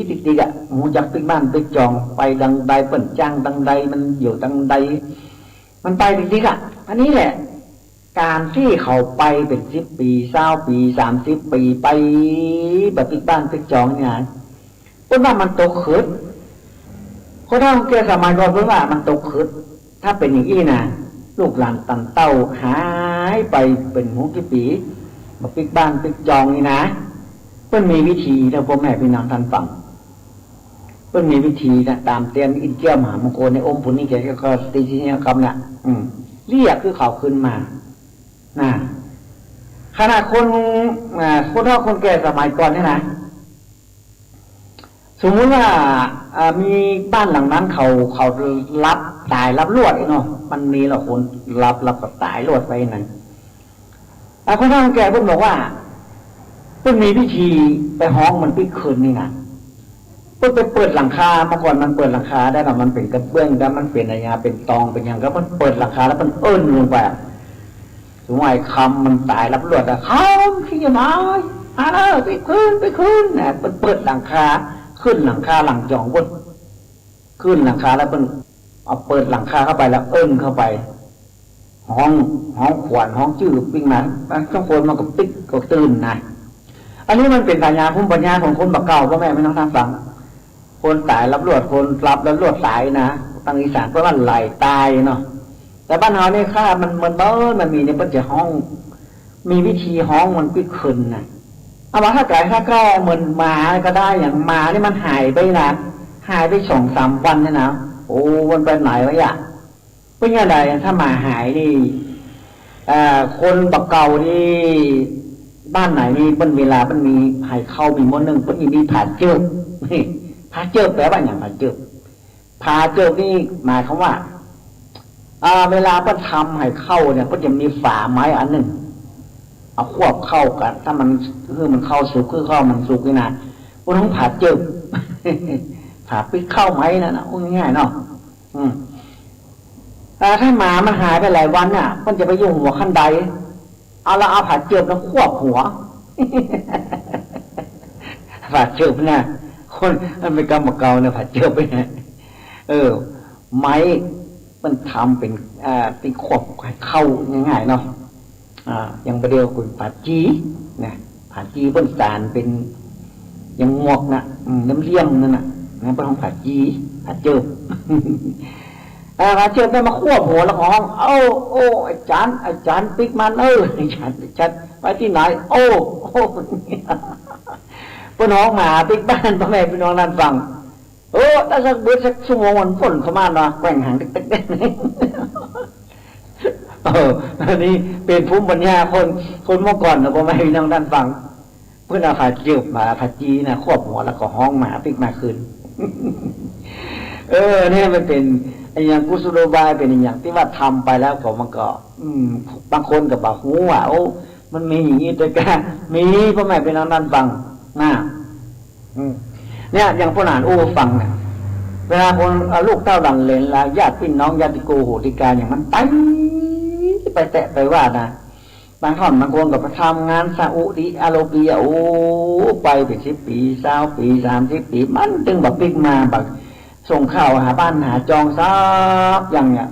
ติ๊กๆ อะ ฮู้จักปิ๊กบ้านปิ๊กจอง ไปตังใดเปิ้นจ้างตังใด มันอยู่ตังใด มันไปติ๊กๆ อะ อันนี้แหละ ก๋านตี้เขาไปเป๋นสิบปี๋ ซาวปี๋ สามสิบปี๋ ไปบ่ปิ๊กบ้านปิ๊กจองเนี่ย เปิ้นว่ามันตกขึด คนเฒ่าคนแก่สมัยก่อนเปิ้นว่ามันตกขึด ถ้าเป๋นอย่างอี้นะ ลูกหลานต่างเต้าหายไปเป๋นบ่ฮู้กี่ปี๋ บ่ปิ๊กบ้านปิ๊กจองนี่นะ เปิ้นมีวิธีนะ ป้อแม่พี่น้องท่านฟัง เปิ้นมีวิธีนะ ต๋ามเตียนอินเกี้ยวมหามงคลในอมปุณณเกศ ก็ตีสิทธิชั้นเจ้ากรรมน่ะ อืม เรียกหื้อเขาคืนมา นะ ขนาดคน อ่า คนเฒ่าคนแก่สมัยก่อนเนี่ยนะ สมมุติว่า อ่า มีบ้านหลังนั้นเขา เขาหลับต๋ายหลับรวดเนาะ มันมีละคนหลับ หลับก็ต๋ายรวดไปนั่น อ่า คนเฒ่าคนแก่เปิ้นบอกว่า เปิ้นมีวิธีไปฮ้องมันปิ๊กคืนนี่นะ เปิ้นไปเปิดหลังคา เมื่อก่อนมันเปิดหลังคาได้เนาะ มันเป๋นกระเบื้อง แล้วมันเป๋นอะหยัง เป๋นตอง เป๋นหยัง ก็เปิ้นเปิดหลังคาแล้วเปิ้นเอิ้นลงไปอะ สมมุติไอ้คำมันต๋ายหลับรวดอะ คำ ขี้หมา มาเด้อ ปิ๊กคืน ปิ๊กคืน นะ เปิ้นเปิดหลังคา ขึ้นหลังคาหลังจองเปิ้น ขึ้นหลังคาแล้วเปิ้นเอาเปิดหลังคาเข้าไปแล้วเอิ้นเข้าไป ฮ้อง ฮ้องขวัญ ฮ้องจื้อปิ๊กมา บางคนมันก็ปิ๊กก็ตื่นนะ อันนี้มันเป๋นปัญญา ภูมิปัญญาของคนบ่าเก่า ป้อแม่พี่น้องท่านฟัง คนต๋ายหลับรวด คนหลับหลับรวดต๋ายนะ ตางอีสานเปิ้นว่าไหลต๋ายเนาะ แต่บ้านเฮานี่ ถ้ามัน มันบ่ มันมีเนี่ย เปิ้นจะฮ้อง มีวิธีฮ้องมันปิ๊กคืนน่ะ เอามาถ้าไก๋ ถ้าก็เหมือนหมาก็ได้ อย่างหมานี่มันหายไปนะ หายไปสองสามวันเนี่ยนะ โอ้ มันไปไหนวะยะ เปิ้นว่าไง ถ้าหมาหายนี่ เอ่อ คนบ่าเก่านี่ บ้านไหนนี่ เปิ้นเวลาเปิ้นมีไหข้าวมีหม้อนึ่ง เปิ้นจะมีผาเจิบ ผาเจิบแปลว่าหยัง ผาเจิบ ผาเจิบนี่หมายความว่า อ่า เวลาเปิ้นทำไหข้าวเนี่ย เปิ้นจะมีฝาไม้อันนึ่ง เอาควบเข้ากั๋น ถ้ามัน หื้อมันเข้าสุก หื้อข้าวมันสุกนี่นะ เปิ้นฮ้องผาเจิบ ผาปิ๊กข้าวไม้นั่นน่ะ พูดง่ายๆ เนาะ อืม อ่า ถ้าหมามันหายไปหลายวันน่ะ เปิ้นจะไปอยู่หัวคันได เอาละ เอาผาเจิบนะควบหัว ผาเจิบนะ คน มันเป๋นกำบ่าเก่านะ ผาเจิบนะ เออ ไม้มันทำเป๋น อ่า ตี้ควบไหข้าวง่ายๆ เนาะ อ่า อย่างบ่าเดี่ยวก็เป๋นผาจีนะ ผาจีเปิ้นสานเป๋นอย่างหมวกนะ อืม เหลี่ยมๆ นั่นน่ะ นะ เปิ้นฮ้องผาจี ผาเจิบ อ่า พระเจ้าได้มาควบหัวแล้วก็ฮ้อง "โอ้ โอ้ อาจ๋ารย์ อาจ๋ารย์ปิ๊กมาเน่อ อาจ๋ารย์ อาจ๋ารย์ไปตี้ไหน โอ้ โอ้" เปิ้นฮ้องมาหาปิ๊กบ้าน ป้อแม่ปี้น้องต้านฟัง โอ้ ได้สักเบิดสักชั่วโมง มันป้นเข้ามาเนาะ แกว่งหางเต๊กๆ เออ อันนี้เป๋นภูมิปัญญาคน คนเมื่อก่อนเนาะ ป้อแม่ปี้น้องต้านฟัง เปิ้นเอาผ้าเจิบมา ผ้าจีนะ ควบหัวแล้วก็ฮ้องมาปิ๊กมาคืน เออ เนี่ยมันเป๋นอะหยังกุศโลบาย เป๋นอะหยังตี้ว่าทำไปแล้วก็มันก็ อืม บางคนก็บ่ฮู้ว่า โอ้ มันมีอย่างนี้ด้วยกา มี ป้อแม่ปี้น้องต้านฟังนะ อืม เนี่ย อย่างป้อหนานอู้ฟังเนี่ย เวลาคน เอ่อ ลูกเต้าหลานเหลน และญาติปี้น้อง ญาติโกโหติกา อย่างมันไป ไปแตะไปว่านะ บางท่านบางคนก็ไปทำงานซาอุดิอาระเบีย โอ้ ไปเป๋นสิบปี๋ ซาวปี๋ สามสิบปี๋ มันตึงบ่ปิ๊กมา บ่ส่งข่าวหาบ้านหาจองสักอย่างเนี่ย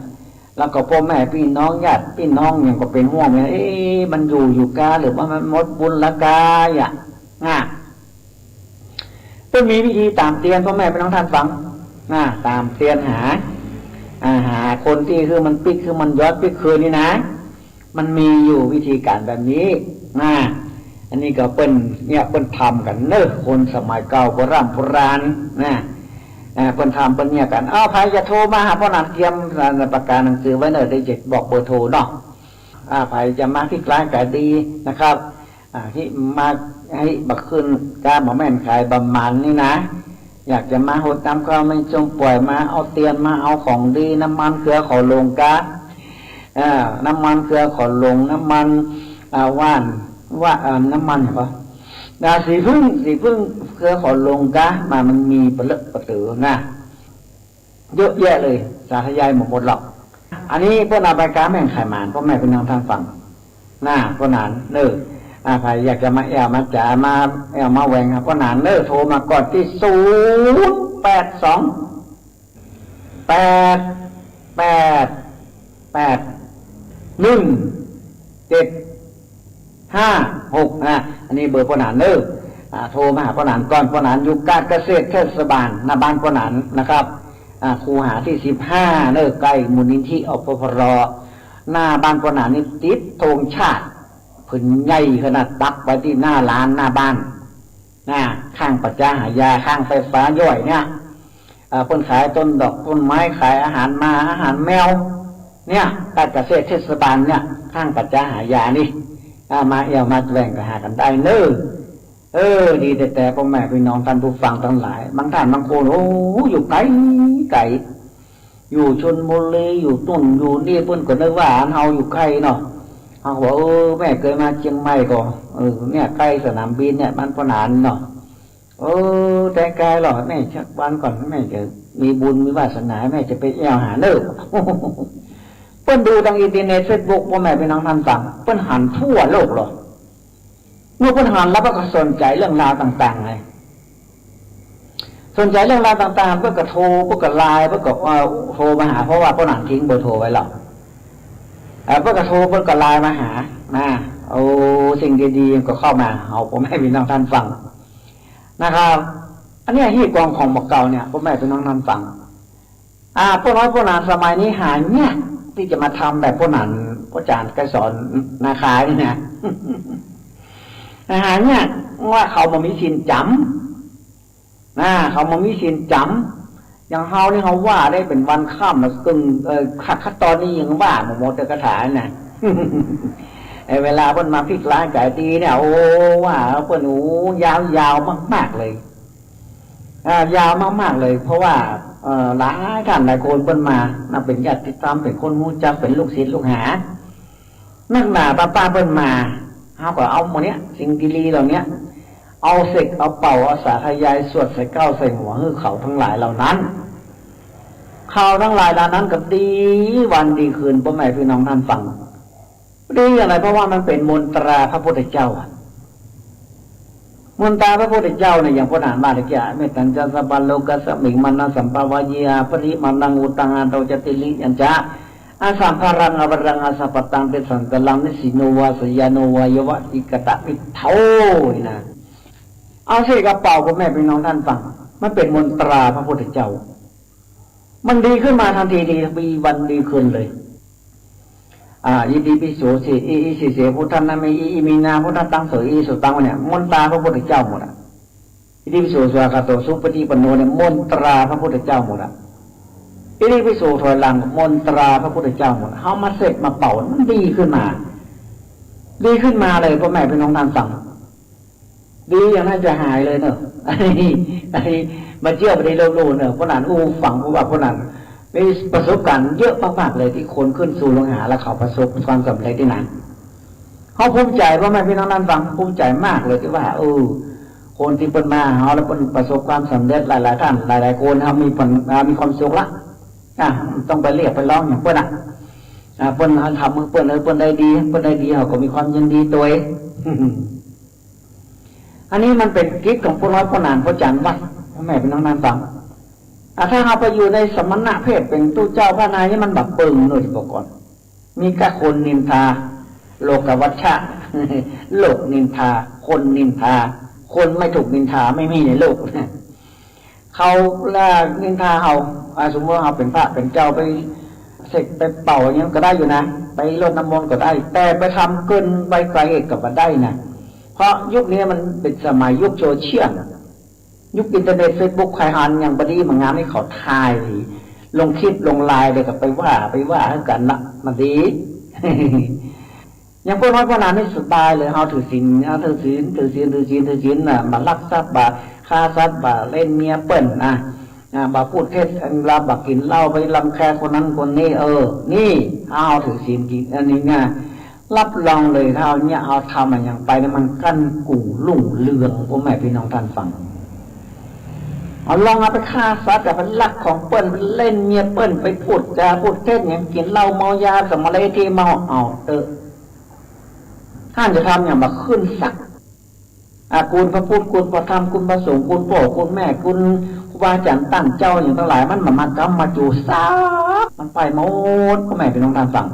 แล้วก็ป้อแม่ปี้น้อง ญาติปี้น้องอย่างก็เป๋นห่วงเนี่ย เอ๊ะ มันอยู่อยู่กา หรือว่ามันหมดบุญละกา อย่าง อ่ะ เปิ้นมีวิธีต๋ามเตียนป้อแม่ปี้น้องต้านฟัง นะ ต๋ามเตียนหา อ่า หาคนตี้คือมันปิ๊ก คือมันย้อนปิ๊กคืนนี่นะ มันมีอยู่วิธีก๋านแบบนี้นะ อันนี้ก็เปิ้น เนี่ย เปิ้นทำกั๋นเนาะ คนสมัยเก่าโบร่ำโบราณนะ อ่า เปิ้นทำเปิ้นเนี่ยกั๋น อ้าว ใผจะโทรมาหาป้อหนาน เตรียมปากกาหนังสือไว้เนาะ เดี๋ยวจะบอกเบอร์โทรเนาะ อ่า ใผจะมาตี้ร้านก๋ายดีนะครับ อ่า ฮิมา ฮิบ่ขึ้น กาบ่แม่นขายบ่หมานนี่นะ อยากจะมาหดน้ำข้าวไม่ส้มป่อย มาเอาเตียน มาเอาของดี น้ำมันเครือขอหลงกา เอ่อ น้ำมันเครือขอหลง น้ำมัน อ่า ว่าน ว่า เอ่อ น้ำมันหยังวะ อ่า สีผึ้ง สีผึ้งเครือขอหลงกา มามันมีปะเลอะปะเต๋อนะ เยอะแยะเลย สาธยายบ่หมดหรอก อันนี้เปิ้นเอาไปกาแม่นขายหมาน ป้อแม่ปี้น้องต้านฟัง นะ ป้อหนานเนาะ อ่า ใผอยากจะมาแอ่วมาจ๋า มาแอ่วมาแหวงหาป้อหนานเนาะ โทรมาก่อนตี้ ศูนย์แปดสอง แปดแปดแปด หนึ่งเจ็ด ห้าหก นะ อันนี้เบอร์ป้อหนานเนาะ อ่า โทรมาหาป้อหนานก่อน ป้อหนานอยู่กาดเกษตรเทศบาล หน้าบ้านป้อหนานนะครับ อ่า คูหาตี้สิบห้าเนาะ ใก้มูลนิธิ อพปร หน้าบ้านป้อหนานนี่ติดธงชาติ ผืนใหญ่ขนาดปักไว้ตี้หน้าลานหน้าบ้าน นะ ข้างป่าจ๊าหายา ข้างไฟฟ้าย่อยเนี่ย อ่า เปิ้นขายต้นดอกต้นไม้ ขายอาหารหมา อาหารแมว เนี่ย กาดเกษตรเทศบาลเนี่ย ข้างป่าจ๊าหายานี่ อ่า มาแอ่วมาแหวงก็หากั๋นได้เนาะ เออ ดีแต๊ๆ ป้อแม่ปี้น้องต้านผู้ฟังตังหลาย บางท่านบางคน โอ้ อยู่ไก๋ไก๋ อยู่ชลบุรี อยู่โน่นอยู่นี่ เปิ้นก็นึกว่าอันเฮาอยู่ใก้เนาะ เฮาก็ว่า เออ แม่เกยมาเจียงใหม่ก็ เออ เนี่ย ใก้สนามบินเนี่ย บ้านป้อหนานเนาะ เออ แต๊กายหรอ แม่สักวันก่อน แม่จะมีบุญมีวาสนา แม่จะไปแอ่วหาเนาะ เปิ้นดูตางอินเทอร์เน็ต เฟซบุ๊ก ป้อแม่ปี้น้องต้านฟัง เปิ้นหันทั่วโลกหรอ เมื่อเปิ้นหันแล้วเปิ้นก็สนใจ๋เรื่องราวต่างๆ ไง สนใจ๋เรื่องราวต่างๆ เปิ้นก็โทร เปิ้นก็ไลน์ เปิ้นก็ เอ่อ โทรมาหา เพราะว่าป้อหนานทิ้งเบอร์โทรไว้แล้ว เอ่อ เปิ้นก็โทร เปิ้นก็ไลน์มาหา นะ โอ้ สิ่งดีๆ ก็เข้ามาหาป้อแม่ปี้น้องต้านฟัง นะครับ อันนี้ฮีตกองของบ่าเก่าเนี่ย ป้อแม่ปี้น้องต้านฟัง อ่า ป้อน้อยป้อหนานสมัยนี้หายากตี้จะมาทำแบบป้อหนาน ป้อจ๋ารย์ไกรสอนนาคานี่นะ หายาก ว่าเขาบ่มีศีลจ๋ำ นะ เขาบ่มีศีลจ๋ำ อย่างเฮานี่เฮาว่าได้เป๋นวันค่ำแล้วกึ่ง เอ่อ คัก คักต๋อนนี้ยังว่าบ่หมดเลยคาถานะ ไอ้เวลาเปิ้นมาปิ๊กร้านก๋ายดีเนี่ย โอ้ ว่าเปิ้น โอ้ ยาวๆ มากๆ เลย อ่า ยาวมากๆ เลย เพราะว่า เอ่อ หลายท่านหลายคนเปิ้นมา นับเป๋นญาติธรรม เป๋นคนฮู้จัก เป๋นลูกศิษย์ลูกหา นักหนาป้าๆ เปิ้นมา เฮาก็เอาหมู่เนี้ย สิ่งดีๆ เหล่าเนี้ย เอาเสกเอาเป่า เอาสาธยายสวดใส่เก๊าใส่หัวหื้อเขาตังหลายเหล่านั้น เขาตังหลายเหล่านั้นก็ดีวันดีคืน ป้อแม่ปี้น้องต้านฟัง ดีอย่างไร เพราะว่ามันเป๋นมนตราพระพุทธเจ้าอะ มนตราพระพุทธเจ้าเนี่ย อย่างป้อหนานว่าตะกี้ เมตตัญจะสัพพะโลกัสสมิง มานะสัมภาเว ยะถาปริมาณัง อุตตังอะโตจะติริยังจะ อาสัมภารังอวารังอาสัพพะตัง ติสสันตะรัง นิสสิโนวาสยาโนวายะวะ อิกะตะวิทโธ นี่นะ เอาเสกเอาเป่า ป้อแม่ปี้น้องต้านฟัง มันเป๋นมนตราพระพุทธเจ้า มันดีขึ้นมาทันที ดีวีวันดีคืนเลย อ่า อิติปิโส สิ อิ อิ สิ เส พุทธันนามิ อิ อิมินา พุทธัตตัง เส อิ สุตัง เนี่ย มนตราพระพุทธเจ้าหมดอะ อิติปิโส สวากขาโต สุปฏิปันโน เนี่ย มนตราพระพุทธเจ้าหมดอะ อิติปิโส ถอยหลัง มนตราพระพุทธเจ้าหมด เฮามาเสกมาเป่า มันดีขึ้นมา ดีขึ้นมาเลย พ่อแม่พี่น้องท่านฟัง ดีอย่างนั้นจะหายเลยเนอะ อันนี้ อันนี้มาเจื้อบ่ได้ลบหลู่เนอะ เพราะนั้นอู้ฟัง เพราะว่าเพราะนั้นมีประสบการณ์เยอะมากๆเลย ที่คนขึ้นสู่โลกหาแล้วเขาประสบความสำเร็จตี้นะ เฮาภูมิใจ๋ พ่อแม่พี่น้องท่านฟัง ภูมิใจ๋มากเลยตี้ว่า เออ คนตี้เปิ้นมาหาเฮาแล้วเปิ้นประสบความสำเร็จหลายๆ ท่าน หลายๆ คน เฮามีผล อ่า มีความสุขละ อ่ะ ต้องไปเรียกไปฮ้องหยังเปิ้นอะ อ่ะ เปิ้นทำของเปิ้น เออ เปิ้นได้ดี เปิ้นได้ดี เฮาก็มีความยินดีตวย อันนี้มันเป๋นกิจของป้อน้อยป้อหนานป้อจ๋ารย์วัด พ่อแม่พี่น้องท่านฟัง อ่ะ ถ้าเฮาไปอยู่ในสมณะเพศเป๋นตุ๊เจ้าพระนายนี่มันบ่เปิงเลย บอกก่อน มีก้าคนนินทา โลกวัชชะ โลกนินทา คนนินทา คนไม่ถูกนินทาไม่มีในโลก เขาละนินทาเฮา อ่า สมมุติว่าเฮาเป๋นพระเป๋นเจ้า ไปเสกไปเป่าอย่างนั้นก็ได้อยู่นะ ไปรดน้ำมนต์ก็ได้ แต่ไปทำเกินไปกว่าเหตุก็บ่ได้นะ เพราะยุคนี้มันเป๋นสมัยยุคโซเชียล ยุคอินเทอร์เน็ต เฟซบุ๊ก ใผหันอย่างบ่ดีบ่งามนี่เขาถ่ายลงคลิปลงไลน์ แล้วก็ไปว่า ไปว่าหื้อกั๋นนะ บ่ดี อย่างป้อน้อยป้อหนานนี่สบายเลย เฮาถือศีล เฮาถือศีล ถือศีล ถือศีล ถือศีลน่ะ บ่ลักทรัพย์ บ่ฆ่าสัตว์ บ่เล่นเมียเปิ้นนะ อ่า บ่พูดเท็จ อันลาม บ่กิ๋นเหล้า ไปรังแกคนนั้นคนนี้ เออ นี่ เฮาถือศีลกิ๋นอันนี้นะ รับรองเลย ถ้าเฮาเนี่ย เฮาทำอะหยังไปเนี่ย มันกั้นกู่รุ่งเรือง พ่อแม่พี่น้องท่านฟัง เอาลองเอาไปฆ่าสัตว์ เอาไปลักของเปิ้น ไปเล่นเมียเปิ้น ไปพูดจาพูดเท็จหยัง กิ๋นเหล้าเมายา สำมะเลเทเมา เอาเต๊อะ ต้านจะทำหยังบ่ขึ้นสัก อ่ะ คุณพระพุทธ คุณพระธรรม คุณพระสงฆ์ คุณป้อ คุณแม่ คุณครูบาอาจ๋ารย์ ต้านเจ้าหยังตังหลาย มันบ่มากำมาจู๋สัก มันไปหมด พ่อแม่พี่น้องท่านฟัง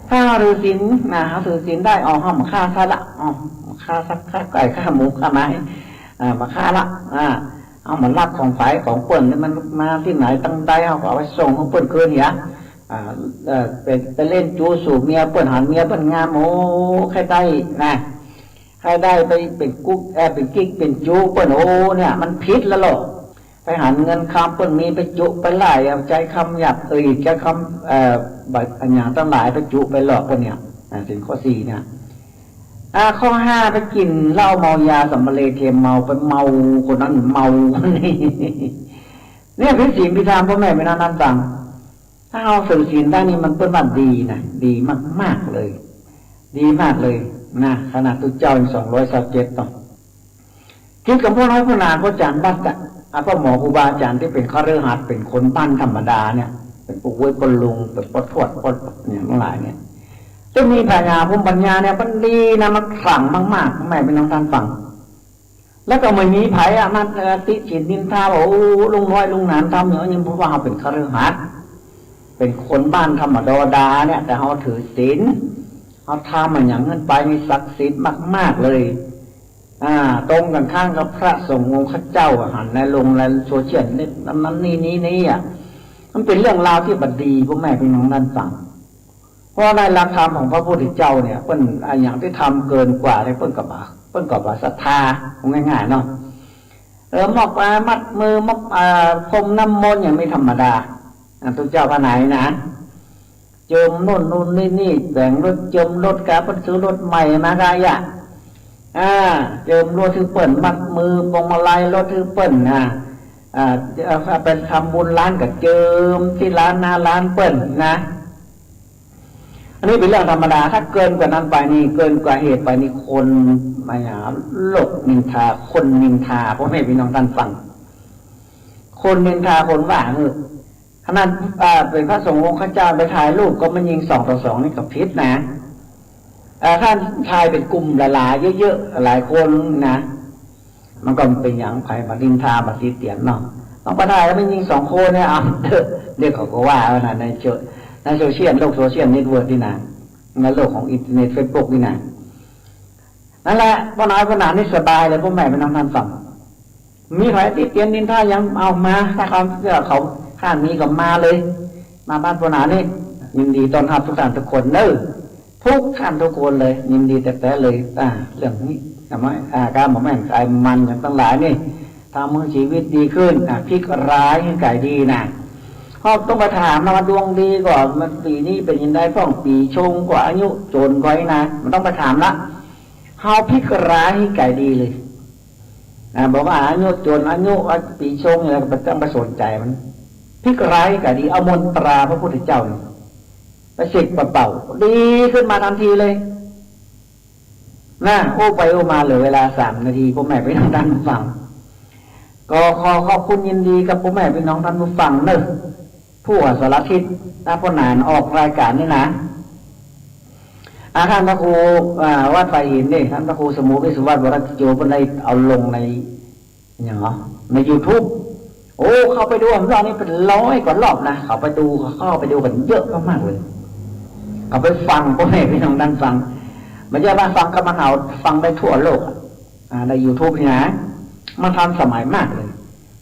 ถ้าเฮาถือศีลนะ เฮาถือศีลได้ เอา เฮาบ่ฆ่าสัตว์ละ เอา บ่ฆ่าสัตว์ ฆ่าไก่ ฆ่าหมู ฆ่าหมา อ่า บ่ฆ่าละ อ่า เอา บ่ลักของใผของเปิ้น นี่มันมาตี้ไหนตังใด เฮาก็เอาไปส่งหื้อเปิ้นคืนเหีย อ่า เอ่อ ไป ไปเล่นจู๋สู่เมียเปิ้น หันเมียเปิ้นงาม โอ้ ใค่ได้นะ ใค่ได้ไปเป๋นกุ๊ก เอ่อ เป๋นกิ๊กเป๋นจู๋เปิ้น โอ้ เนี่ย มันผิดแล้วลอ ไปหันเงินคำเปิ้นมีไปจุไปไล่ เอาใจ๊กำหยาบ เอ่ย ใจ๊กำ เอ่อ บ่าอะหยังตังหลายไปจุไปหลอกเปิ้นเนี่ย อ่า ศีลข้อสี่เนี่ย อ่า ข้อห้า ไปกิ๋นเหล้าเมายา สำมะเลเทเมา ไปเมาคนนั้นเมาคนนี้ เนี่ยผิดศีลผิดธรรม พ่อแม่พี่น้องท่านฟัง ถ้าเฮาถือศีลได้นี่มันเปิ้นว่าดีนะ ดีมากๆเลย ดีมากเลยนะ ขนาดตุ๊เจ้ายังสองร้อยซาวเจ็ดเนาะ กิจของป้อน้อยป้อหนานป้อจ๋ารย์วัดอะ อ่ะ ป้อหมอครูบาอาจ๋ารย์ตี้เป๋นคฤหัสถ์ เป๋นคนบ้านธรรมดาเนี่ย เป๋นปู่เว้ยป้อลุง เป๋นป้อทวด ป้อหยังตังหลายเนี่ย จะมีปัญญา ภูมิปัญญาเนี่ยมันดีนะ มันขลังมากๆ พ่อแม่พี่น้องท่านฟัง แล้วก็บ่มีใผอะมา เอ่อ ติฉินนินทาว่า โอ้ ลุงน้อยลุงหนานทำอย่างนี้ เพราะว่าเฮาเป๋นคฤหัสถ์ เป๋นคนบ้านธรรมดาเนี่ย แต่เฮาถือศีล เฮาทำอะหยังหื้อไปนี่ศักดิ์สิทธิ์มากๆเลย อ่า ตรงกั๋นข้ามกับพระสงฆ์องค์ข้าเจ้าอะ หันในลงในโซเชียลนี่ นั้นนี่นี่นี่อะ มันเป๋นเรื่องราวตี้บ่ดี พ่อแม่พี่น้องท่านฟัง เพราะในหลักธรรมของพระพุทธเจ้าเนี่ย เปิ้นอะหยังตี้ทำเกินกว่าเนี่ย เปิ้นก็บ่ เปิ้นก็บ่ศรัทธา ง่ายๆเนาะ เออ มอบ อ่า มัดมือ มอบ อ่า พรมน้ำมนต์อย่างนี้ธรรมดา อ่า ตุ๊เจ้าพระนายนะ เจิมโน่นโน่นนี่นี่ แต่งรถ เจิมรถกา เปิ้นซื้อรถใหม่มาก็อะ อ่า เจิมรถหื้อเปิ้น มัดมือ พวงมาลัยรถหื้อเปิ้นนะ อ่า เอาไปทำบุญร้านก็เจิมตี้ร้านหน้าร้านเปิ้นนะ อันนี้เป๋นเรื่องธรรมดา ถ้าเกินกว่านั้นไปนี่ เกินกว่าเหตุไปนี่ คนมาหาโลกนินทา คนนินทา พ่อแม่พี่น้องท่านฟัง คนนินทา คนว่า เออ ขนาด อ่า เป๋นพระสงฆ์องค์ข้าเจ้าไปถ่ายรูปกับแม่ญิงสองต่อสองนี่ก็ผิดนะ อ่า ถ้าถ่ายเป๋นกลุ่มหลายๆ เยอะๆ หลายคนนะ มันก็บ่เป๋นหยัง ใผบ่นินทาบ่ติเตียนเนาะ ลองไปถ่ายกับแม่ญิงสองคนเนี่ย เอาเต๊อะ เดี๋ยวเขาก็ว่าเอานะ ในโซ ในโซเชียล โลกโซเชียลเน็ตเวิร์กนี่นะ ในโลกของอินเทอร์เน็ต เฟซบุ๊กนี่นะ นั่นแหละ ป้อน้อยป้อหนานนี่สบายเลย พ่อแม่พี่น้องท่านฟัง มีใผติเตียนนินทาหยัง เอามา ถ้าเขา ถ้าเขา ถ้ามีก็มาเลย มาบ้านป้อหนานนี่ ยินดีต้อนฮับทุกท่านทุกคนเน่อ ทุกท่านทุกคนเลย ยินดีแต๊ๆ เลย อ่า เรื่องนี้ ธรรมะ อ่า ก๋านบ่แม่นก๋านหมั่นหยังตังหลายนี่ ทำหื้อจีวิตดีขึ้น อ่า พลิกร้ายหื้อก๋ายดีนะ เฮาต้องไปถามนะว่าดวงดีก่อน มันปี๋นี้เป๋นจั่งใดพ่อง ปี๋ชงก่อ อายุจนก่ออี้นะ มันต้องไปถามละ เฮาพลิกร้ายหื้อก๋ายดีเลย อ่า บอกว่าอายุจน อายุ ปี๋ชงเนี่ย ก็บ่ต้องไปสนใจ๋มัน พลิกร้ายหื้อก๋ายดี เอามนตราพระพุทธเจ้านี่ไปเสกไปเป่า ดีขึ้นมาตันทีเลย นะ อู้ไปอู้มาเหลือเวลาสามนาที ป้อแม่ปี้น้องต้านผู้ฟัง ก็ขอขอบคุณยินดีกับป้อแม่ปี้น้องต้านผู้ฟังเน่อ ผู้สารทิศนะ ป้อหนานออกรายก๋านนี่นะ อ่า ต้านพระครู อ่า วัดฝายหินนี่ ต้านพระครูสมุทรวิศวัตรวรกิจโจ เปิ้นได้เอาลงใน หยังเหรอ ในยูทูบ โอ้ เข้าไปดู รอบนี้เป๋นร้อยกว่ารอบนะ เข้าไปดู เข้าไปดูกั๋นเยอะมากๆ เลย เข้าไปฟัง ป้อแม่ปี้น้องต้านฟัง บ่ใจ้ว่าฟังกำมะหาว ฟังได้ทั่วโลกอะ อ่า ในยูทูบนี่นะ มันทันสมัยมากเลย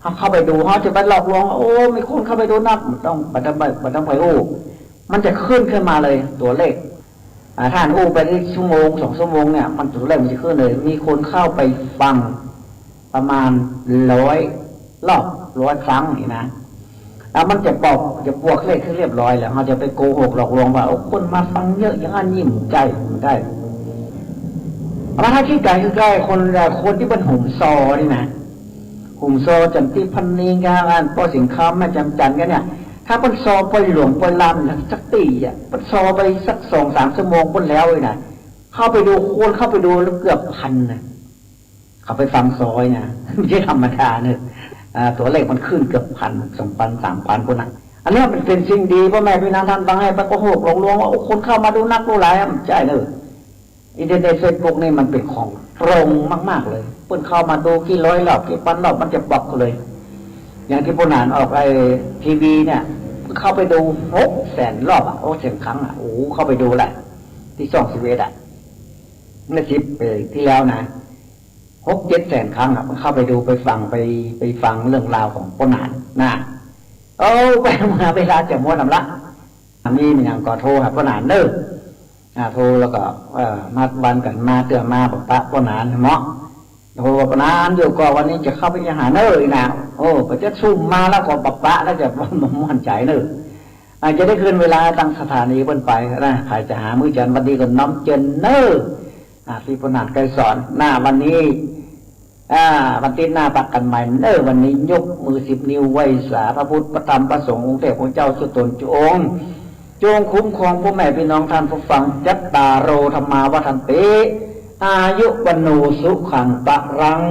เฮาเข้าไปดู เฮาจะไปหลอกลวง โอ้ มีคนเข้าไปดูนัก บ่ต้อง บ่ต้องไป บ่ต้องไปอู้ มันจะขึ้นขึ้นมาเลย ตั๋วเลข อ่า ถ้าอันอู้ไปได้ชั่วโมงสองชั่วโมงเนี่ย มันตั๋วเลขมันจะขึ้นเลย มีคนเข้าไปฟังประมาณร้อยรอบ ร้อยครั้งนี่นะ แล้วมันจะบอก จะบวกเลขหื้อเรียบร้อยแล้ว เฮาจะไปโกหกหลอกลวงว่า โอ้ คนมาฟังเยอะอย่างอั้น นี่บ่ใจ้ บ่ได้ เอามาถ้าคิดไก๋คือไก๋คน คนตี้เปิ้นหุมซอนี่นะ หุมซอจ๋ำตี้พะเนียง อันป้อเสียงคำ แม่จ๋ำจั๋นกั๋นเนี่ย ถ้าเปิ้นซอปอยหลวงปอยลำนะ สักตี้อะ เปิ้นซอไปสักสองสามชั่วโมง เปิ้นแล้วเลยนะ เข้าไปดู คนเข้าไปดูแล้วเกือบพันนะ เข้าไปฟังซอนะ บ่ใจ้ธรรมดาเน่อ อ่า ตั๋วเลขมันขึ้นเกือบพัน สองพัน สามพัน ปู้นนะ อันเนี้ยมันเป๋นสิ่งดี ป้อแม่ปี้น้องต้านฟัง บ่ใจ้ไปโกหกหลอกลวงว่า โอ้ คนเข้ามาดูนักดูหลายอะ บ่ใจ้เน่อ อินเทอร์เน็ตเฟซบุ๊กนี่มันเป๋นของตรงมากๆ เลย เปิ้นเข้ามาดูกี่ร้อยรอบ กี่พันรอบ มันจะบอกเลย อย่างตี้ป้อหนานออกไอ้ทีวีเนี่ย เข้าไปดูหกแสนรอบอะ หกแสนครั้งอะ โอ้โห เข้าไปดูแหละ ตี้ช่องสิบเอ็ดอะ เมื่อสิบปีตี้แล้วนะ หกเจ็ดแสนครั้งอะ มันเข้าไปดู ไปฟัง ไป ไปฟังเรื่องราวของป้อหนานนะ เอ้า ไปมาเวลาจะหมดลำละ มีมันหยังก็โทรหาป้อหนานเน่อ อ่า โทรแล้วก็ เอ่อ นัดวันกั๋นมา เตื้อมาปะปะป้อหนานเนาะ โทรว่า ป้อหนานอยู่ก่อ วันนี้จะเข้าไปหาเน่ออีกนะ โอ้ บ่จะซุ่มมาแล้วก็ปะปะแล้วจะบ่ม่วนใจ๋เน่อ อ่า จะได้คืนเวลาตางสถานีเปิ้นไปนะ ใผจะหามื้อจันทร์วันดีก็น้อมเจิญเน่อ อ่า ตี้ป้อหนานไกรสอนนะ วันนี้ อ่า วันอาทิตย์หน้าปะกั๋นใหม่เน่อ วันนี้ยกมือสิบนิ้วไหว้สาพระพุทธ พระธรรม พระสงฆ์ องค์เทพองค์เจ้า จุ๊ตนจุ๊องค์ จงคุ้มครองป้อแม่ปี้น้องต้านผู้ฟัง จัตตาโร ธัมมา วัฑฒันติ อายุ วัณโณ สุขัง พะลัง